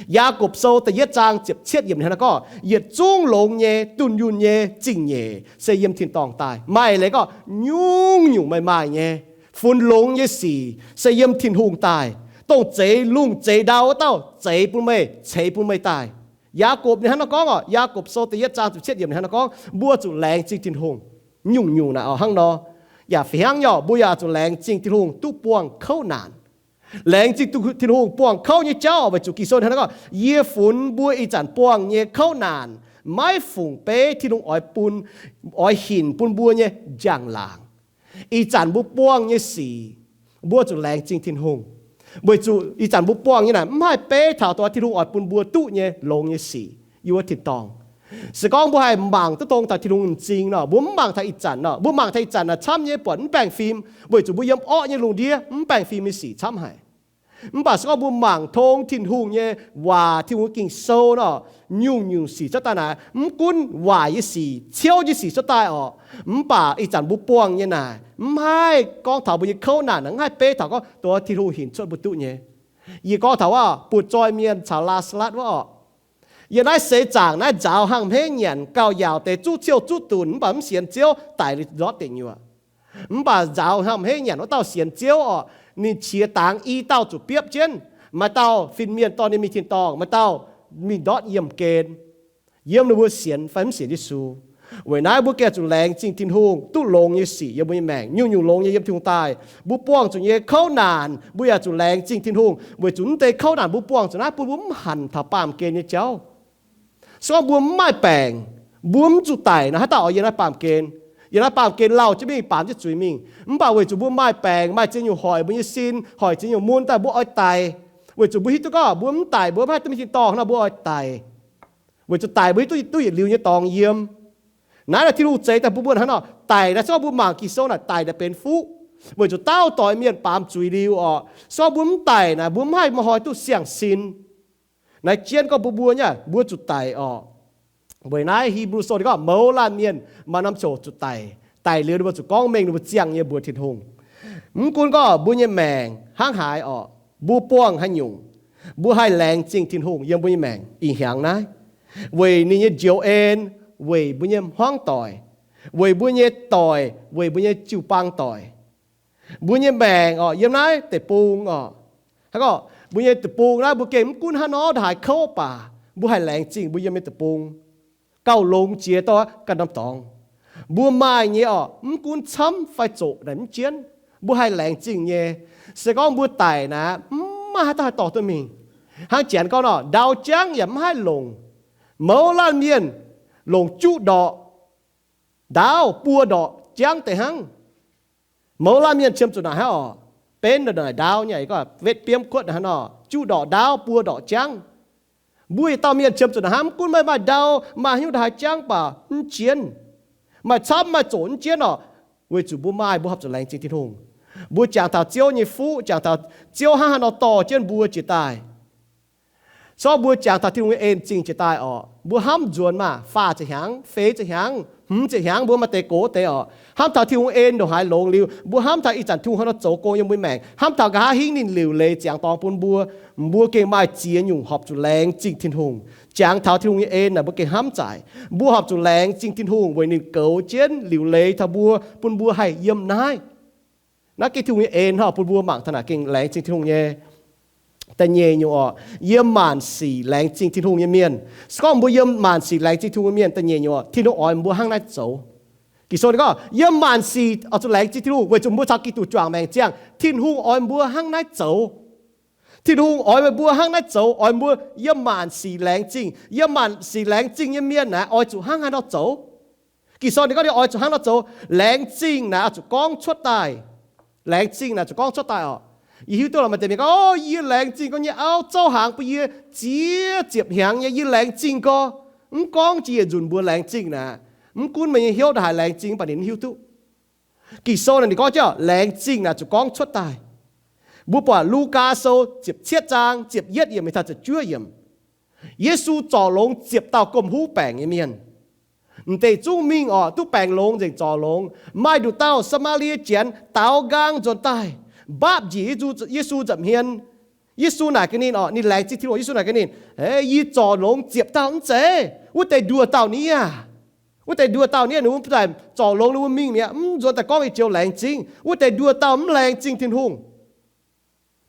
Yaagorpc Sou da'yietv zaang ziepc cietv yiemc hnangv naaiv gorngv, yietc zungv longx nyei, dunh yunh nyei zingh nyeic se yiem tin-dorngh daaih. Maaih leiz gorngv nyungc-nyungc maaih maaih nyei, funx longx nyei sic se yiem Tin-Hungh daaih, dongh zeix lungh zeix ndau wuov dauh zeix bun meih, ceix bun meih daaih. Yaagorpc ninh hnangv naaiv gorngv oc, Yaagorpc Sou da'yietv zaang ziepc cietv yiemc ninh hnangv naaiv gorngv, mbuo zuqc laengz zingh Tin-Hungh. Nyungc-nyungc naaic oc hnangv nor. Yaac fih hnangv nyei oc, mbuo yaac zuqc laengz zingh Tin-Hungh duqv buangh kouv naanc. Laengz zingh Tin-Hungh buangh kouv nyei jauv weic zuqc Ging-Sou hnangv gorngv, yie funx mbuo ih zanc buangh nyei kouv naanc maiv fungc beiv Tin-Hungh oix bun, oix hinc bun mbuo nyei njang-laangc. Ih zanc mbuo buangh nyei sic, mbuo zuqc laengz zingh Tin-Hungh, weic zuqc ih zanc mbuo buangh nyei naaic mv haih beiv taux dongh Tin-Hungh oix bun mbuo duqv nyei longx nyei sic yiem wuov tin-dorngh. Se gorngv mbuo haih mangc duqv dongh taux Tin-Hungh m'zing nor, mbuo mv mangc taux ih zanc nor, mbuo mangc taux ih zanc naaic camv nyei buatc mv baengh fim, weic zuqc mbuo yiem orqv nyei lungh ndiev mv baengh fim nyei sic camv haic. Mv baac se gorngv mbuo mangc tong Tin-Hungh nyei waac, Tin-Hungh Ging-Sou nor, nyungc-nyungc sic cuotv daaih naaic, mv gunv waaic nyei sic, ciouv nyei sic cuotv daaih orqc, mv baac ih zanc mbuo buangh nyei naaic mv haih gorngv taux mbuo nyei kouv naanc, mv haih beiv taux gorngv dongh Tin-Hungh hinc cuotv mbuo duqv nyei. Yie gorngv taux wuov butv-zoih mienh caux Laa^saa^latv wuov orqc. Yiem naaiv seix zaangc naaiv nzaaux hnangv hmeiv nyanc, gauh yaauc deix zuqv ciouh zuqv dunc, mv baac mv sienx Ziouv, daic liuz ndortv deic nyuoqc. Mv baac nzaaux hnangv hmeiv nyanc wuov dauh sienx Ziouv orqc, ninh qiex dangx i dauh zuqc biopv jienv. Maaih dauh fin-mienh dorh ninh mingh tin-dorngh, maaih dauh mingh ndortv yiemh gen, yiem ninh mbuo sienx fai mv sienx Yesu. Weic naaiv mbuo gengh zuqc laengz zingh Tin-Hungh duqv longx nyei sic yiem mbuo nyei maengc. Nyungc-nyungc longx nyei yiem Tin-Hungh daaih. Mbuo buangh zuqc nyei kouv naanc, mbuo yaac zuqc laengz zingh Tin-Hungh, weic zuqc mv deix kouv naanc mbuo buangh zuqc naaiv bun mbuo mv hanc taux baamh gen nyei jauv. Se gorngv mbuo mv maaih baengc, mbuo mv zuqc daic nor, haaix dauh oix yiem naaiv baamh gen? Yiem naaiv baamh gen lauh jienv mingh, baamz jienv zuiz mingh. Mv baac weic zuqc mbuo maaih baengc, maaih ziex nyungc hoic mbuo nyei sin, hoic ziex nyungc mun daaih, mbuo oix daic. Weic zuqc mbuo hiuv duqv gorngv mbuo mv daic mbuo mv haih duqv mingh tin-dorngh nor, mbuo oix daic. Weic zuqc daic mbuo hiuv duqv, duqv yietc liuz nyei dorngx yiem. Naaiv naaic Tin-Hungh zeix daaih bun mbuo hnangv nor, daic naaiv se gorngv mbuo mangc Ging-Sou naaic, daic naaic benx fuqv. Weic zuqc dauh doix mienh baamz zuiz liuz orqc, se gorngv mbuo mv daic naaic, mbuo mv haih maaih hnoi duqv siang-sin. Naaiv jienv gorngv bun mbuo nyei, mbuo zuqc daic orqc. Weic naaiv Hipv^lu Sou ninh gorngv mouz laanh mienh maaih norm ziangh hoc zuqc daic. Daic liuz ninh mbuo zuqc gorngv mengh ninh mbuo ziangh nyei mbuox Tin-Hungh. Mv gunv gorngv mbuo nyei maengc hnangv haaix orqc, mbuo buangh haaix nyungc, mbuo haih laengz zingh Tin-Hungh yiem mbuo nyei maengc ih hnyangx naaiv, weic ninh nyei njoux en, weic mbuo nyei hmuangv doic, weic mbuo nyei doic, weic mbuo nyei jiu-baang doic. Mbuo nyei maengc orqc, yiem naaiv deic-bung orqc, hnangv gorngv mbuo nyei deic-bung naaiv mbuo gengh mv gunv hnangv nor ndongc haaix kouv baac mbuo haih laengz zingh mbuo yiem nyei deic-bung. Gauh longx jiex dorh ganh norm dorngx. Mbuo maaih nyei orqc, mv gunv camv fai zoqc naaic mv jienv, mbuo haih laengz zingh nyei. Se gorngv mbuo daic naaic, mv maaih haaix dauh haih dorh duqv mingh. Hnangv janx gorngv nor, ndau jangv yaac mv haih longc. Mouz laanh mienh longc juqv ndorqc ndaauv buo ndorqc jangv deix hnangv. Mouz laanh mienh qiemx zuqc naaic hnangv orqc, benv ndongc naaic ndaauv nyei, gorngv wetv biomv kuotv hnangv nor, juqv ndorqc ndaauv buo ndorqc jangv. Mbuo yietc dauh mienh qiemx zuqc naaic hnangv, mv gunv meih maaih ndau, maaih haaix nyungc ndongc haaix jangv baac mv jienv, maaih camv maaih zoqc mv jienv orqc, weic zuqc mbuo maaih, mbuo horpc zuqc laengz zingh Tin-Hungh. Mbuo jangx taux Ziouv nyei fuqv, jangx taux Ziouv hnangv haaix nor dorh jienv mbuo jiex daaih. Se gorngv mbuo jangx taux Tin-Hungh nyei en zingh jiex daaih orqc, mbuo hnamv nzuonx maah, faah ziepc hnyangx, feix ziepc hnyangx, hmz ziepc hnyangx, mbuo maaih deix gox deix orqc, hnamv taux Tin-Hungh en ndongc haaix longx liuz, mbuo hnamv taux ih zanc Tin-Hungh haaix nor zoux gong yiem mbuo maengc, hnamv taux nqa'haav hingv ninh liuc leiz ziangx dorngx bun mbuo, mbuo gengh maaih ziex nyungc horpc zuqc laengz zingh Tin-Hungh. Jangx taux Tin-Hungh nyei en naaic, mbuo gengh hnamv zaic. Mbuo horpc zuqc laengz zingh Tin-Hungh weic ninh goux jienv liuc leiz taux mbuo, bun mbuo haih yiem naaiv. Naaiv gengh Tin-Hungh nyei en hnangv, bun mbuo mangc taux naaic gengh laengz zingh Tin-Hungh nyei. Da'nyeic nyungc orqc, yiem maanc sic laengz zingh Tin-Hungh nyei mienh. Se gorngv mbuo yiem maanc sic laengz zingh Tin-Hungh nyei mienh, da'nyeic nyungc orqc, Tin-Hungh oix mbuo hnangv naaiv zoux. Ging-Sou ninh gorngv, yiem maanc sic oix zuqc laengz zingh Tin-Hungh weic zuqc mbuo caux Giduc juangc maengc ziangh. Tin-Hungh oix mbuo hnangv naaiv zoux. Tin-Hungh oix meih mbuo hnangv naaiv zoux, oix mbuo yiem maanc sic laengz zingh. Yiem maanc sic laengz zingh nyei mienh naaic oix zuqc hnangv haaix nor zoux? Ging-Sou ninh gorngv ninh oix zuqc hnangv nor zoux. Laengz zingh naaic oix zuqc gorngv cuotv daaih. Laengz zingh naaic zuqc gorngv cuotv daaih orqc. Yie hiuv duqv lorqc, maaih deix mienh gorngv, o, yie laengz zingh gorngv nyei auv zouv hnaangx bun yie ziex ziepc hnyangx nyei, yie laengz zingh gorngv. Mv gorngv jiex yietc nzunc mbuo laengz zingh naaic, mv gunv meih nyei hnyouv ndongc haaix laengz zingh, mv baac ninh mv hiuv duqv. Ging-Sou naaic ninh gorngv jienv laengz zingh naaic zuqc gorngv cuotv daaih. Mbuo buatc Lugaa Sou ziepc cietv zaang ziepc yietv yiemc mingh taux ziepc juov yiemc. Yesu zorc longx ziepc dauh gomh huv baengc nyei mienh. M'deix zungv mingh orqc, duqv baengc longx nzengc, zorc longx. Maaih nduqc dauh Saa^maa^lie Janx daaux nqaang nzuonx daaih, mbaapv njiec Yesu nza'hmien. Yesu naaic gaax ninh orqc, ninh laengz zingh Tin-Hungh. Yesu naaic gaax ninh, Yie zorc longx ziepc dauh mv zeiz? Wuov deix nduoh dauh nie aah? Wuov deix nduoh dauh nie, ninh mbuo zorc longx ninh mbuo mingh mi'aqv, mv nzuonx daaih gorngv meih joux laengz zingh. Wuov deix nduoh dauh mv laengz zingh Tin-Hungh,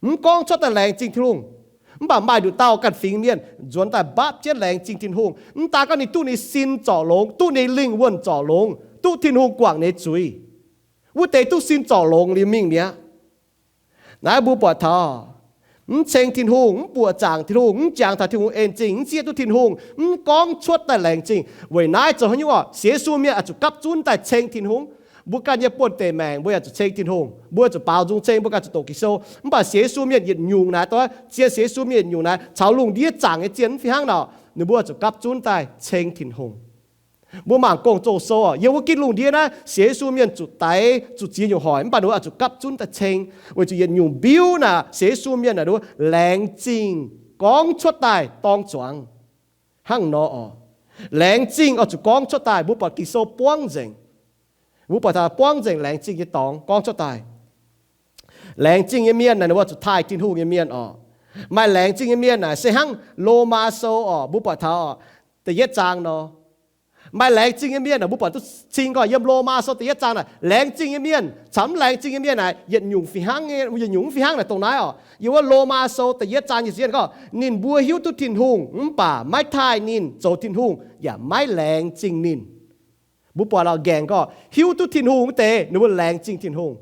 mv gorngv cuotv daaih laengz zingh Tin-Hungh. Mv baac maaih nduqc dauh ganh fingx mienh nzuonx daaih mbaapv jienv laengz zingh Tin-Hungh. Mv daan gorngv ninh duqv ninh sin zorc longx, duqv ninh lingh wuonh zorc longx, duqv Tin-Hungh guangc ninh zuiz. Wuov deix duqv sin zorc longx liuz mingh mi'aqv. Naaiv mbuo buatc taux mv ceng Tin-Hungh, mv buoqc zaangc Tin-Hungh, mv jangx taux Tin-Hungh en zingh, mv zieqv duqv Tin-Hungh, mv gorngv cuotv daaih laengz zingh. Weic naaiv zoux haaix nyungc orqc? Sienx Yesu mienh oix zuqc gapv zunv daaih ceng Tin-Hungh. Mbuo ganh nyei buonv-deic maengc mbuo yaac zuqc ceng Tin-Hungh. Mbuo zuqc baaux nzung ceng, mbuo ganh zuqc doqc Ging-Sou. Mv baac sienx Yesu mienh yietc nyungc naaic, dongh sienx Yesu mienh yietc nyungc naaic, caux lungh ndiev zaangc nyei zien mv fih hnangv nor, ninh mbuo zuqc gapv zunv daaih ceng Tin-Hungh. Mbuo mangc Gong-Zoh sou oc, yiem wuov ginv lungh ndiev naaiv sienx Yesu mienh zuqc daix zuqc ziex nyungc hoic, mv baac ninh mbuo zuqc gapv zunv daaih ceng, weic zuqc yietc nyungc mbiuv naaic sienx Yesu mienh naaic, ninh mbuo laengz zingh gorngv cuotv daaih dorng zuangx. Hnangv nor oc, laengz zingh oix zuqc gorngv cuotv daaih. Mbuo buatc Ging-Sou buangv nzengc. Mbuo buatc taux buangv nzengc laengz zingh nyei dorngx gorngv cuotv daaih. Laengz zingh nyei mienh naaic, ninh mbuo zuqc taaih Tin-Hungh nyei mienh oc. Maaih laengz zingh nyei mienh naaic se hnangv Lomaa Sou oc, mbuo buatc taux da'yietv zaang nor. Maaih laengz zingh nyei mienh naaic, mbuo buatc duqv cing gorngv yiem Lomaa Sou da'yietv zaang naaic, laengz zingh nyei mienh caux mv laengz zingh nyei mienh naaic, yietc nyungc fih hnangv, yietc nyungc mv fih hnangv naaic dongh naaiv oc. Yiem wuov Lomaa Sou da'yietv zaang nyei ziec gorngv, ninh mbuo hiuv duqv Tin-Hungh mv baac maiv taaih ninh zoux Tin-Hungh, yaac maiv laengz zingh ninh. Mbuo buatc lorqc, nqaengc gorngv hiuv duqv Tin-Hungh wuov deix ninh mbuo laengz zingh Tin-Hungh.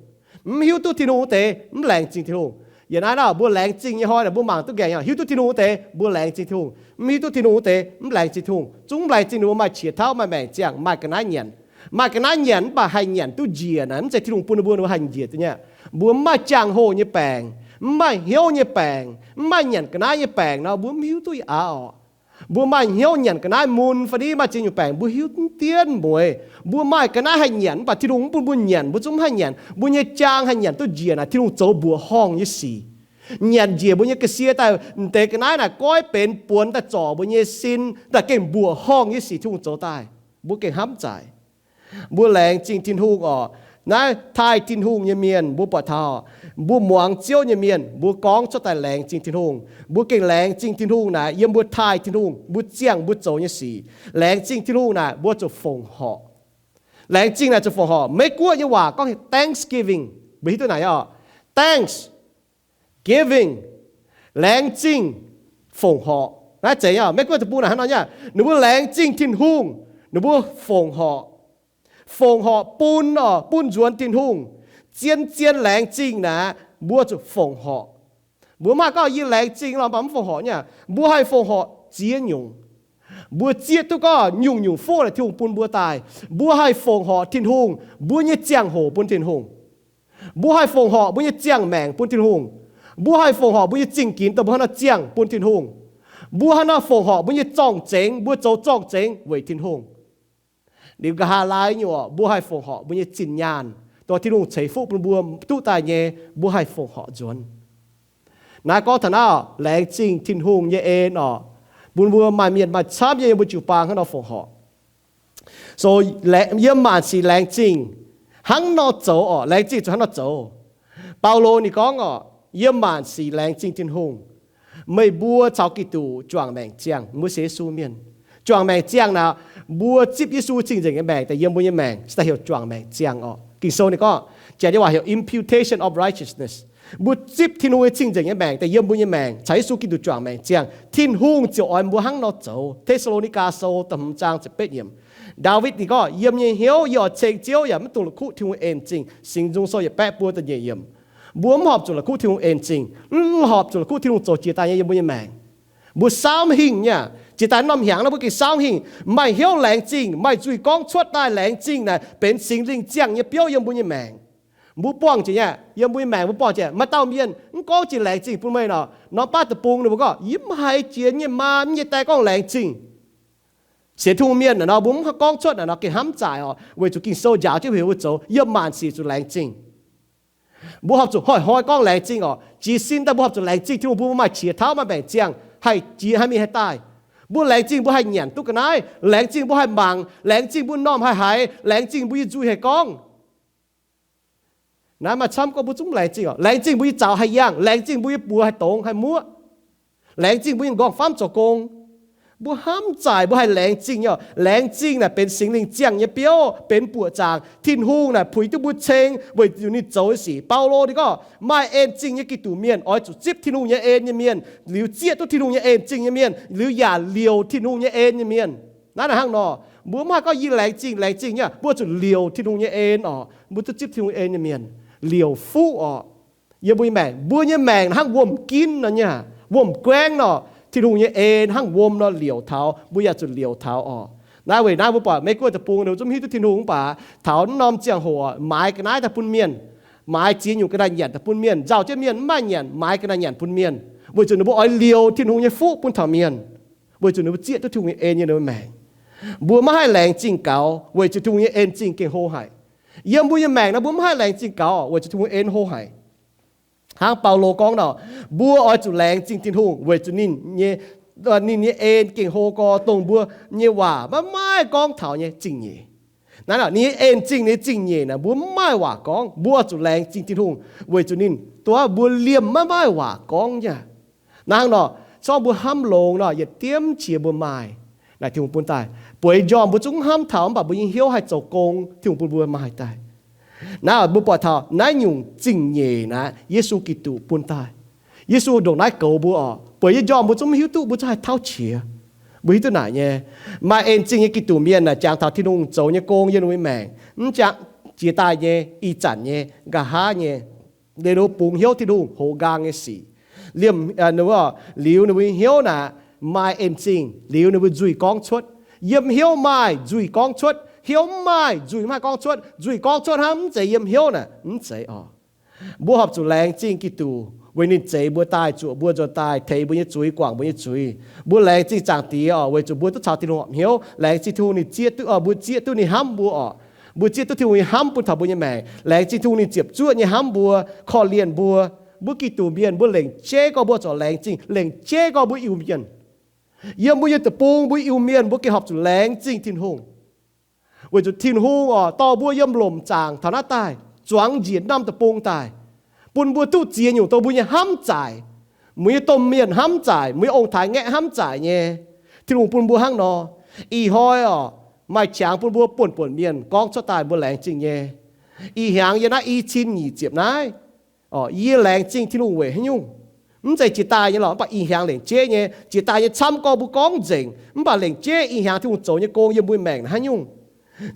Mv hiuv duqv Tin-Hungh wuov deix mv laengz zingh Tin-Hungh. Yiem naaiv nor mbuo laengz zingh nyei hnoi naaic, mbuo mangc duqv nqaengc, hiuv duqv Tin-Hungh wuov deix mbuo laengz zingh Tin-Hungh, mv hiuv duqv Tin-Hungh wuov deix mv laengz zingh Tin-Hungh. Zungv mv laengz zingh ninh mbuo maaih qiex tauv, maaih maengc ziangh, maaih ga'naaiv nyanc. Maaih ga'naaiv nyanc mv baac haih nyanc duqv njiec naaic, mv zeiz Tin-Hungh bun ninh mbuo, ninh mbuo haih njiec duqv nyei. Mbuo mv maaih jangx-hoh nyei baengc, mv maaih hnyouv nyei baengc, mv maaih nyanc ga'naaiv nyei baengc nor, mbuo mv hiuv duqv aqv oc. Mbuo maaih hnyouv nyanc ga'naaiv mun fai ni maaih ziex nyungc baengc, mbuo hiuv mv dienv mueiz. Mbuo maaih ga'naaiv haih nyanc, mv baac Tin-Hungh mv bun mbuo nyanc, mbuo zungv mv haih nyanc. Mbuo nyei jaang haih nyanc duqv njiec naaic, Tin-Hungh zoux mbuoqc horngh nyei sic. Nyanc njiec mbuo nyei ga'sie daaih, m'deix ga'naaiv naaic goiv benx buonx daaih zorc mbuo nyei sin, daaih gengh mbuoqc horngh nyei sic Tin-Hungh zoux daaih. Mbuo gengh hnamv zaaic. Mbuo laengz zingh Tin-Hungh oc. Naaiv taaih Tin-Hungh nyei mienh mbuo buatc taux, mbuo muangx Ziouv nyei mienh mbuo gorngv cuotv daaih laengz zingh Tin-Hungh. Mbuo gengh laengz zingh Tin-Hungh naaic yiem mbuo taaih Tin-Hungh, mbuo ziangh mbuo zoux nyei sic. Laengz zingh Tin-Hungh naaic mbuo zuqc fongc horc. Laengz zingh naaic zuqc fongc horc. Meiv Guoqv nyei waac gorngv thanksgiving. Mbuo hiuv duqv naaic oc. Thanks, giving, laengz zingh, fongc horc. Naaiv zeiz nyei oc. Meiv Guoqv deic-bung naaic hnangv nor nyei. Ninh mbuo laengz zingh Tin-Hungh, ninh mbuo fongc horc. Fongc horc bun oc, bun nzuonx Tin-Hungh. Zien zien laengz zingh naaic mbuo zuqc fongc horc. Mbuo mv haih gorngv yie laengz zingh lorqc mv baac mv fongc horc nyei. Mbuo haih fongc horc ziex nyungc. Mbuo zieqv duqv gorngv nyungc-nyungc fuqv naaic Tin-Hungh bun mbuo daaih. Mbuo haih fongc horc Tin-Hungh mbuo nyei ziangh hoc bun Tin-Hungh. Mbuo haih fongc horc mbuo nyei ziangh maengc bun Tin-Hungh. Mbuo haih fongc horc mbuo nyei zingh ginx dongh mbuo hnangv nor ziangh bun Tin-Hungh. Mbuo hnangv nor fongc horc mbuo nyei zorng-zengx, mbuo zoux zorng-zengx weic Tin-Hungh. Liuz nqa'haav laai nyei oc, mbuo haih fongc horc mbuo nyei zinh nyaanh, dongh Tin-Hungh ceix fuqv bun mbuo duqv daaih nyei, mbuo haih fongc horc nzuonx. Naaiv gorngv taux naaiv, laengz zingh Tin-Hungh nyei en oc, bun mbuo maaih mienh maaih camv nyei yiem mbuo jiu-baang hnangv nor fongc horc. So, yiem maanc sic laengz zingh hnangv nor zoux oc, laengz zingh zuqc hnangv nor zoux. Baulo ninh gorngv oc, yiem maanc sic laengz zingh Tin-Hungh, meih mbuo caux Giduc juangc maengc ziangh, mbuo sienx Yesu mienh. Juangc maengc ziangh naaic, mbuo zipv Yesu cing-nzengc nyei maengc daaih yiem mbuo nyei maengc, se daaih heuc juangc maengc ziangh oc. Ging-Sou ninh gorngv, janx nyei waac heuc imputation of righteousness. Mbuo zipv Tin-Hungh nyei cing-nzengc nyei maengc daaih yiem mbuo nyei maengc, caux Yesu Giduc juangc maengc ziangh, Tin-Hungh ziouc oix mbuo hnangv nor zoux. Te^saa^lo^ni^gaa Sou da'hmz zaang ziepc betv yiemc. Ndaawitv ninh gorngv, yiem nyei hnyouv yie oix ceng Ziouv yaac mv dungx la'kuqv Tin-Hungh en zingh. Singx Nzung Sou yietc baeqv buo da'nyeic yiemc. Mbuo mv horpc zuqc la'kuqv Tin-Hungh en zingh, mv horpc zuqc la'kuqv Tin-Hungh zoux jiex daaih nyei yie mbuo nyei maengc. Mbuo saamv hingh nyei aqv. Jiex daaih norm hnyangx nor mbuo gengh saamv hingh, maaih hnyouv laengz zingh, maaih nzuih gorngv cuotv daaih laengz zingh naaic benx Singx Lingh ziangh nyei biouv yiem mbuo nyei maengc. Mbuo buangh jiex nyei aqv, yiem mbuo nyei maengc mbuo buangh jiex. Maaih dauh mienh mv gorngv jiex laengz zingh bun meih nor, norm baav deic-bung ninh mbuo gorngv, yie mv haiz jiex nyei maa, mv nyei die gorngv laengz zingh. Sienx Tin-Hungh mienh naaic nor mbuo mv gorngv cuotv naaic nor gengh hnamv zaaic oc, weic zuqc Ging-Sou njaaux jienv heuc mbuo zoux, yiem maanc sic zuqc laengz zingh. Mbuo horpc zuqc hnoi-hnoi gorngv laengz zingh oc. Jiez sin daaih mbuo horpc zuqc laengz zingh Tin-Hungh bun mbuo maaih qiex tauv, maaih maengc ziangh, haih jiex, haih mingh, haih daaih. Mbuo laengz zingh mbuo haih nyanc duqv ga'naaiv, laengz zingh mbuo haih mangc, laengz zingh mbuo m'normh haih haiz, laengz zingh mbuo nyei nzuih haih gorngv. Naaiv maaih camv gorngv mbuo zungv laengz zingh oc. Laengz zingh mbuo nyei zaux haih yangh, laengz zingh mbuo nyei buoz haih dongz haih muoqv, laengz zingh mbuo nyei nqorngv-famv zoux gong. Mbuo hnamv zaaic mbuo haih laengz zingh nyei oc. Laengz zingh naaic benx Singx Lingh ziangh nyei biouv, benx buoqc zaangc. Tin-Hungh naaic puix duqv mbuo ceng weic zuqc ninh zoux nyei sic. Baulo ninh gorngv, maaih en zingh nyei Giduc mienh oix zuqc zipv Tin-Hungh nyei en nyei mienh, liuz zieqv duqv Tin-Hungh nyei en zingh nyei mienh, liuz yaac liouc Tin-Hungh nyei en nyei mienh. Naaiv naaic hnangv nor, mbuo mv haih gorngv yie laengz zingh, laengz zingh nyei, mbuo zuqc liouc Tin-Hungh nyei en oc. Mbuo duqv zipv Tin-Hungh en nyei mienh, liouc fuqv oc. Yiem mbuo nyei maengc, mbuo nyei maengc hnangv wuom-ginv nor nyei, wuom-guaengv nor, Tin-Hungh nyei en hnangv wuom nor liouc taux, mbuo yaac zuqc liouc taux oc. Naaiv weic naaiv mbuo buatc Meiv Guoqv deic-bung ninh mbuo zungv hiuv duqv Tin-Hungh mv baac taux norm ziangh hoc maaiz ga'naaiv daaih bun mienh, maaiz ziex nyungc ga'naaiv nyanc daaih bun mienh, nzauh jienv mienh mv maaih nyanc, maaiz ga'naaiv nyanc bun mienh, weic zuqc ninh mbuo oix liouc Tin-Hungh nyei fuqv bun taux mienh, weic zuqc ninh mbuo zieqv duqv Tin-Hungh nyei en yiem ninh mbuo maengc. Mbuo maiv haih laengz zingh gaux weic zuqc Tin-Hungh nyei en zingh gengh hlo haic. Yiem mbuo nyei maengc naaiv mbuo maiv haih laengz zingh gaux weic zuqc Tin-Hungh en hlo haic. Hnangv Baulo gorngv nor, mbuo oix zuqc laengz zingh Tin-Hungh weic zuqc ninh nyei, ninh nyei en gengh hlo gorx, dongh mbuo nyei waac maiv maaih gorngv taux nyei zingh nyeic. Naaiv ninh nyei en zingh, ninh zingh nyeic naaic mbuo maiv maaih waac gorngv. Mbuo oix zuqc laengz zingh Tin-Hungh weic zuqc ninh duqv mbuo liemh maiv maaih waac gorngv nyei. Naaiv hnangv nor, corc mbuo hnamv longx nor, yietc diemv qiex mbuo maaih naaic Tin-Hungh bun daaih. Bueix njormh mbuo zungv hnamv taux mv baac mbuo nyei hnyouv haih zoux gong, Tin-Hungh bun mbuo maaih daaih. Naaiv mbuo buatc taux naaiv nyungc zingh nyeic naaiv Yesu Giduc bun daaih. Yesu ndongc naaiv goux mbuo orqc. Bueix nyei njormh mbuo zungv mv hiuv duqv, mbuo zungv haih tauv qiex. Mbuo hiuv duqv naaic nyei, maaih en zingh nyei Giduc mienh naaic jangx taux Tin-Hungh zoux nyei gong yiem ninh mbuo nyei maengc, mv jangx jiex daaih nyei, ih zanc nyei, nqa'haav nyei, liuz ninh mbuo bungx hnyouv Tin-Hungh hoz nqaang nyei sic. Liemh liuz ninh mbuo nyei hnyouv naaic maaih en zingh, liuz ninh mbuo nzuih gorngv cuotv. Yiem hnyouv maaih nzuih gorngv cuotv, hnyouv mv maaih nzuih mv haih gorngv cuotv. Nzuih gorngv cuotv hnangv mv zeiz yiem hnyouv naaic mv zeiz orqc. Mbuo horpc zuqc laengz zingh Giduc weic ninh zeix mbuo daaih, zuoqc mbuo nzuonx daaih, teix mbuo nyei zuiz, guangc mbuo nyei zuiz. Mbuo laengz zingh Zaangc Diex orqc, weic zuqc mbuo duqv caux Tin-Hungh horpc hnyouv. Laengz zingh Tin-Hungh ninh zieqv duqv, mbuo zieqv duqv ninh hnamv mbuo orqc. Mbuo zieqv duqv Tin-Hungh nyei hnamv bun taux mbuo nyei maengc. Laengz zingh Tin-Hungh ninh ziepc zuoqv nyei hnamv mbuo, korv-lienh mbuo. Mbuo Giduc mienh mbuo lengc jeiv gorngv mbuo zuqc laengz zingh, lengc jeiv gorngv mbuo Iu-Mienh. Yiem mbuo nyei deic-bung mbuo Iu-Mienh mbuo gengh horpc zuqc laengz zingh Tin-Hungh. Weic zuqc Tin-Hungh orqc dorh mbuo yiem lomc zaangc taux naaiv daaih, zuangx njiec norm deic-bung daaih, bun mbuo duqv ziex nyungc dongh mbuo nyei hnamv zaaic, mbuo nyei domh mienh hnamv zaaic, mbuo nyei ong-taaix-ngaeqv hnamv zaaic nyei. Tin-Hungh bun mbuo hnangv nor. Ih hnoi orqc, maaih qangx bun mbuo buonv-buonc mienh gorngv cuotv daaih mbuo laengz zingh nyei. Ih hnyangx yiem naaiv i cin nyic ziepc naaiv, yie laengz zingh Tin-Hungh weic haaix nyungc? Mv zeiz jiex daaih nyei lorqc, mv baac ih hnyangx lengc jeiv nyei. Jiex daaih nyei camv gorngv mbuo gorngv nzengc, mv baac lengc jeiv ih hnyangx Tin-Hungh zoux nyei gong yiem mbuo maengc naaiv haaix nyungc?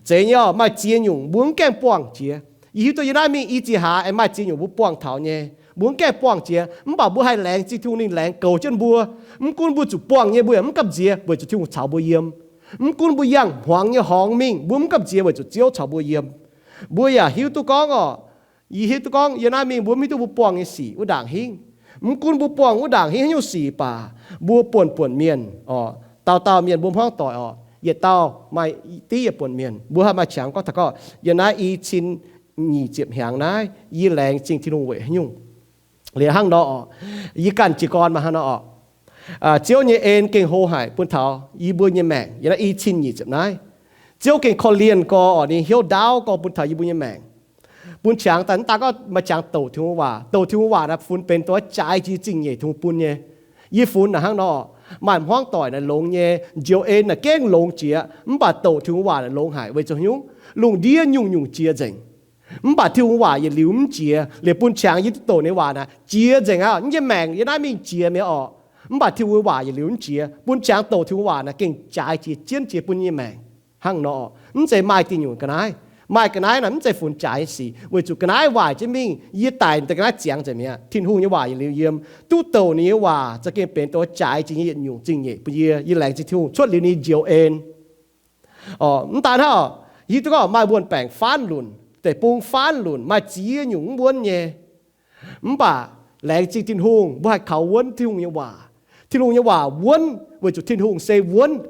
Zeiz nyei orqc, maaih ziex nyungc mbuo mv gaengh buangh jiex. Yie hiuv duqv yiem naaiv mingh i ziex hlaax aengx maaih ziex nyungc mbuo buangh taux nyei. Mbuo mv gaengh buangh jiex, mv baac mbuo haih laengz zingh Tin-Hungh ninh laengz goux jienv mbuo. Mv gunv mbuo zuqc buangh nyei mbuo yaac mv gamh nziex weic zuqc Tin-Hungh caux mbuo yiem. Mv gunv mbuo yangh hmuangx nyei horngz mingh mbuo mv gamh nziex weic zuqc Ziouv caux mbuo yiem. Mbuo yaac hiuv duqv gorngv orqc, yie hiuv duqv gorngv yiem naaiv mingh mbuo mv hiuv duqv mbuo buangh nyei sic wuov ndaangc hingv. Mv gunv mbuo buangh wuov ndaangc hingv haaix nyungc sic baac, mbuo buonv-buonc mienh orqc, dauh dauh mienh mbuo hmuangv doic orqc, yietc dauh maaih div yietc buonc mienh. Mbuo haih maaih qangx gorngv taux gorngv yiem naaiv i cin nyic ziepc hnyangx naaiv yie laengz zingh Tin-Hungh weic haaix nyungc? Liuz hnangv nor orqc, yie ganh jiez gorn maaih hnangv nor orqc. Ziouv nyei en gengh hlo haic bun taux yie mbuo nyei maengc. Yiem naaiv i cin nyic ziepc naaiv, Ziouv gengh korv-lienh gorx orqc, ninh hnyouv ndaauv gorx bun taux yie mbuo nyei maengc. Bun qangx daaih, mv daan gorngv maaih qangx douc Tin-Hungh waac. Douc Tin-Hungh waac naaiv funx benx dongh jaaix jiex zingh nyeic Tin-Hungh bun nyei. Yie funx naaic hnangv nor, maaih hmuangv doic naaic longx nyei, njoux en naaic gengh longx jiex, mv baac douc Tin-Hungh waac naaic longx haic. Weic zuqc haaix nyungc? Lungh ndiev nyungc-nyungc jiex nzengc, mv baac Tin-Hungh waac yietc liuz mv jiex. Liuz bun qangx yie duqv douc ninh waac naaic jiex nzengc aqv. Yie nyei maengc yiem naaiv mingh jiex mi'aqv orqc, mv baac Tin-Hungh waac yietc liuz mv jiex. Bun qangx douc Tin-Hungh waac naaic gengh jaaix jiex, jienv jiex bun yie nyei maengc. Hnangv nor, mv zeiz maaih diuh nyungc ga'naaiv. Maaih ga'naaiv naaic mv zeiz funx jaaix nyei sic, weic zuqc ga'naaiv waaic jienv mingh, yie daic deix ga'naaiv ziangx nzengc mi'aqv. Tin-Hungh nyei waac yietc liuz yiem, duqv douc ninh nyei waac za'gengh benx dongh jaaix jiex nyei yietc nyungc zingh nyeic bun yie. Yie laengz zingh Tin-Hungh cuotv liuz ninh njoux en. Mv daan hnangv, hiuv duqv gorngv maaih wuon-baengc faanv lunc, deic-bung faanv lunc, maaih ziex nyungc mv wuonv nyei. Mv baac laengz zingh Tin-Hungh, mbuo haih kaux wuonv Tin-Hungh nyei waac. Tin-Hungh nyei waac wuonv weic zuqc Tin-Hungh se wuonv.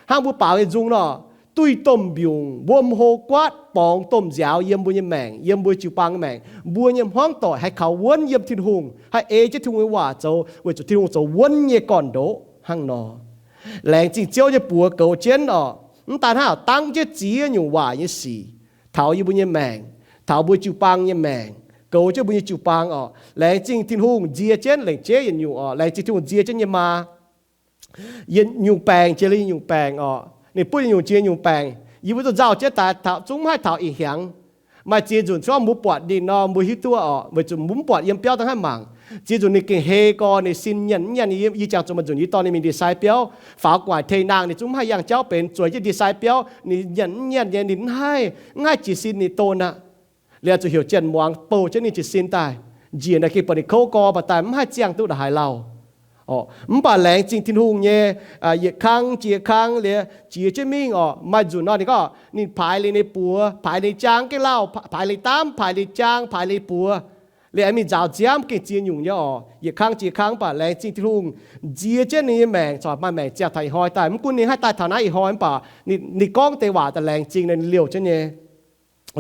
Hnangv mbuo baaux nyei nzung nor, duih domh mbiungc, wuom hlo guaatv, borngz domh nziaaux yiem mbuo nyei maengc, yiem mbuo jiu-baang nyei maengc. Mbuo nyei hmuangv doic haih kaux wuonv yiem Tin-Hungh, haih ei jienv Tin-Hungh nyei waac zoux, weic zuqc Tin-Hungh zoux wuonv nyei gorn-ndoqv hnangv nor. Laengz zingh Ziouv nyei buoz goux jienv orqc. Mv daan hnangv, dangv jienv ziex nyungc waaic nyei sic taux yie mbuo nyei maengc, taux mbuo jiu-baang nyei maengc, goux jienv mbuo nyei jiu-baang orqc. Laengz zingh Tin-Hungh nzie jienv lengc jeiv yietc nyungc orqc. Laengz zingh Tin-Hungh nzie jienv nyei maa. Yietc nyungc baengc jiex liuz yietc nyungc baengc orqc. Ninh butv yietc nyungc jiex nyungc baengc. Yie mbuo zuqc nzauh jienv daaih taux, zungv mv haih taux ih hnyangx. Maaih ziex nzunc cuotv mbuo buatc ninh nor, mbuo hiuv duqv orqc, weic zuqc mbuo mv buatc yiem biauv daaih haaix mangc. Ziex nzunc ninh gengh hei gorx, ninh sin nyanc mv nyanc. Yie jangx zuqc maaih nzunc yie dorh ninh mingh ndie-sai biauv faaux gu'nguaaic tei nangh, ninh zungv mv haih yangh jauv benx, zueiz jienv ndie-sai biauv, ninh nyanc mv nyanc nyei, ninh mv haih, mv haih jiez sin ninh don aqv. Liuz zuqc heuc janx-muangz bouh jienv ninh jiez sin daaih. Njiec naaic gengh buatc ninh kouv gorx, mv baac daaih mv haih ziangh duqv ndongc haaix lauh. Mv baac laengz zingh Tin-Hungh nyei, yietc kang jiex kang liuz jiex jienv mingh orqc. Maaih nzunc nor ninh gorngv ninh paaix liuz ninh buoz, paaix liuz jaang gengh lauh, paaix liuz daamv, paaix liuz jaang, paaix liuz buoz, liuz aengx mingh nzaaux nziaamv gengh ziex nyungc nyei orqc. Yietc kang jiex kang, mv baac laengz zingh Tin-Hungh nziex jienv ninh nyei maengc corc maaih maengc ziangh taux ih hnoi daaih. Mv gunv ninh haih daaih taux naaiv ih hnoi, mv baac ninh gorngv deix waac daaih laengz zingh ninh liouh jienv nyei.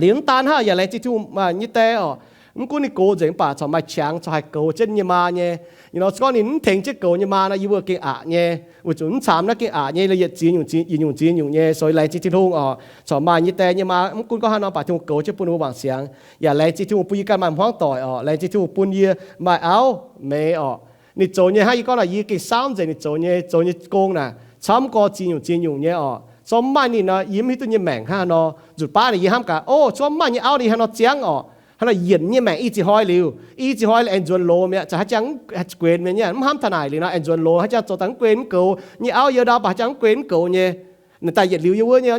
Liuz mv daan hnangv, yaac laengz zingh Tin-Hungh nyei die orqc. Mv gunv ninh gox nzengc, mv baac corc maaih qangx corc haih goux jienv nyei maa nyei. Ih nor se gorngv ninh mv tengx jienv goux nyei maa nor, yie mbuo gengh aqc nyei, weic zuqc mv camv naaiv gengh aqc nyei, yietc ziex nyungc, yietc nyungc ziex nyungc nyei. Sou laengz zingh Tin-Hungh orqc, corc maaih nyei die nyei maa. Mv gunv gorngv haaix nor, mv baac Tin-Hungh goux jienv bun ninh mbuo wangc siangx. Yaac laengz zingh Tin-Hungh bun yie ganh maaih hmuangv doic orqc. Laengz zingh Tin-Hungh bun yie maaih auv meix orqc. Ninh zoux nyei hnangv yie gorngv naaic, yie gengh saauv nzengc ninh zoux nyei, zoux nyei gong naaic camv gorx ziex nyungc ziex nyungc nyei orqc. Zorqv mv maaih ninh nor, yie mv hiuv duqv nyei maengc hnangv haaix nor. Nzutc baav naaic yie hnamv gaax, o, zorqv mv maaih nyei auv ninh haaix nor ziangv orqc. Hnangv naaic yienc nyei maengc i ziex hnoi liuz, i ziex hnoi aengx nzuonx loz mi'aqv, za'gengh haih guenx mi'aqv, mv hnamv taux naaic liuz nor aengx nzuonx loz, haih jangx zoux daaih mv guenx mv goux nyei auv, yie ndau baac haih jangx mv guenx mv goux nyei. Naaic daaih yietc liuz yie wuov nyei,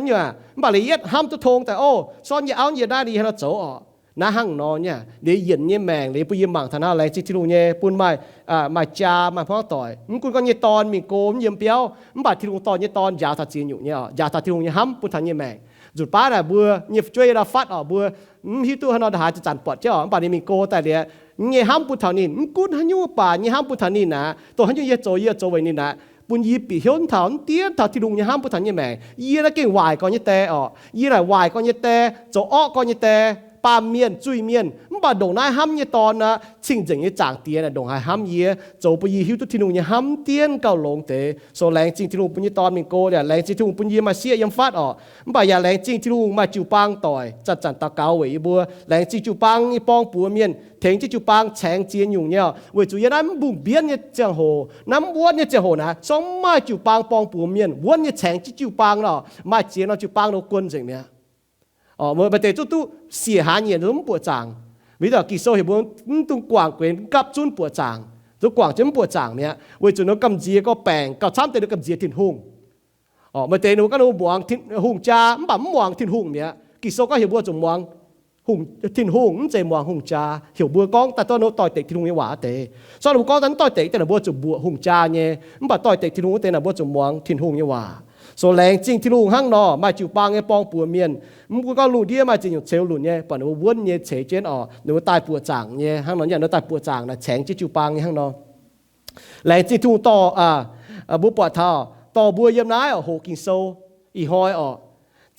mv baac liuz yietv hnamv duqv tong daaih, o, zorqv nyei auv nyei naaiv ninh haaix nor zoux orqc. Naaiv hnangv nor nyei, liuz yienc nyei maengc liuz bun yie mangc taux naaiv, laengz zingh Tin-Hungh nyei bun maaih, maaih jaa maaih hmuangv doic. Mv gunv gorngv nyei dorn mingh go mv yiem biauv, mv baac Tin-Hungh dorh nyei dorn njaaux taux ziex nyungc nyei orqc, njaaux taux Tin-Hungh nyei hnamv bun taux nyei maengc. Nzutc baav naaic mbuo nyei fu'jueiv yie ndau fatv orqc, mbuo mv hiuv duqv haaix nor ndaaih haaix zanc-zanc buatc jienv orqc, mv baac ninh mingh go daaih liuz, nyei hnamv bun taux ninh, mv gunv haaix nyungc baac nyei hnamv bun taux ninh aqv. Dongh haaix nyungc yie zoux, yie zoux weic ninh aqv, bun yie bieqc hnyouv taux mv diev taux Tin-Hungh nyei hnamv bun taux nyei maengc. Yie naaiv gengh waaic gorx nyei die orqc. Yie naaic waaic gorx nyei die, zoux orqv gorx nyei die, baamh mienh, zuiz-mienh, mv baac ndongc naaiv hnamv nyei dorn aqv, cing-nzengc nyei Zaangc Diex naaic ndongc haaix hnamv yie, zoux bun yie hiuv duqv Tin-Hungh nyei hnamv mv diev gauh longx deix. Sou laengz zingh Tin-Hungh bun nyei dorn mingh go liuz, laengz zingh Tin-Hungh bun yie maaih sieqv yiem fatv orqc. Mv baac yaac laengz zingh Tin-Hungh maaih jiu-baang doic zanc-zanc daux gaux weic yie mbuo. Laengz zingh jiu-baang nyei borng-buoz mienh, tengx jienv jiu-baang caengx ziex nyungc nyei orqc. Weic zuqc yiem naaiv mv mbungh mbienv nyei ziangh hoc, naaiv mv wuonv nyei ziangh hoc naaic, sorng maaih jiu-baang borng-buoz mienh wuonv nyei caengx jienv jiu-baang nor, maaih ziex norm jiu-baang nor guon nzengc mi'aqv. Maaih deix zungv duqv siec hlaax nyieqc mv buoqc zaangc. Mv baac Ging-Sou heuc mbuo mv dungx guangc guenx gapv zunv buoqc zaangc. Zungv guangc jienv mv buoqc zaangc mi'aqv, weic zuqc ninh mbuo gamh nziex gorngv baengc gauh camv deix ninh gamh nziex Tin-Hungh. Maaih deix ninh mbuo gorngv ninh mbuo muangx hungh jaa, mv baac mv muangx Tin-Hungh mi'aqv. Ging-Sou gorngv heuc mbuo zuqc muangx Tin-Hungh, mv zeiz muangx hungh jaa. Heuc mbuo gorngv daaih dorv ninh doix-dekc Tin-Hungh nyei waac deix. Sorng ninh mbuo gorngv daaih mv doix-dekc daaih, ninh mbuo zuqc mbuoqc hungh jaa nyei. Mv baac doix-dekc Tin-Hungh wuov deix naaic mbuo zuqc muangx Tin-Hungh nyei waac. Sou laengz zingh Tin-Hungh hnangv nor, maaih jiu-baang nyei borng-buoz mienh, mv gunv gorngv lungh ndiev maaih ziex nyungc ceux lunc nyei, buatc ninh mbuo wuonv nyei ceix jienv orqc, ninh mbuo daaih buoqc zaangc nyei hnangv nor, ninh mbuo daaih buoqc zaangc naaic caengx jienv jiu-baang nyei hnangv nor. Laengz zingh Tin-Hungh dorh, mbuo buatc taux dorh mbuo yiem naaiv orqc, hoqc Ging-Sou ih hnoi orqc,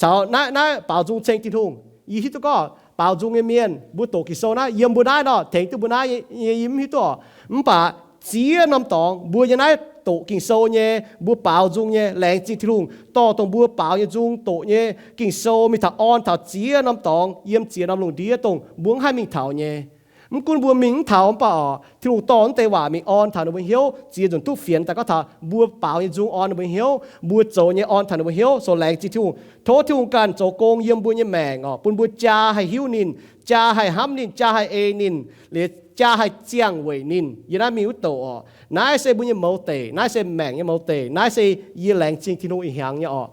caux naaiv, naaiv baaux nzung ceng Tin-Hungh. Yie hiuv duqv gorngv baaux nzung nyei mienh mbuo doqc Ging-Sou naaiv yiem mbuo naaiv nor tengx duqv mbuo naaiv, yie mv hiuv duqv orqc. Mv baac ziex norm dorngx mbuo yiem naaiv doqc Ging-Sou nyei, mbuo baaux nzung nyei, laengz zingh Tin-Hungh dorh dongh mbuo baaux nyei nzung doqc nyei Ging-Sou mingh taux orn taux ziex norm dorngx yiem ziex norm lungh ndiev dongh mbuo mv haih mingh taux nyei. Mv gunv mbuo mingh mv taux, mv baac orqc, Tin-Hungh dorh naaiv deix waac mingh orn taux ninh mbuo hnyouv, ziex nzunc duqv fienx daaih gorngv taux mbuo baaux nyei nzung orn ninh mbuo hnyouv, mbuo zoux nyei orn taux ninh mbuo hnyouv. Sou laengz zingh Tin-Hungh. Tov Tin-Hungh ganh zoux gong yiem mbuo nyei maengc orqc, bun mbuo jaa haih hiuv ninh, jaa haih hnamv ninh, jaa haih ei ninh, liuz jaa haih ziangh weic ninh yiem naaiv mingh wuov douc orqc. Naaiv se mbuo nyei mouz deic, naaiv se maengc nyei mouz deic, naaiv se yie laengz zingh Tin-Hungh ih hnyangx nyei orqc.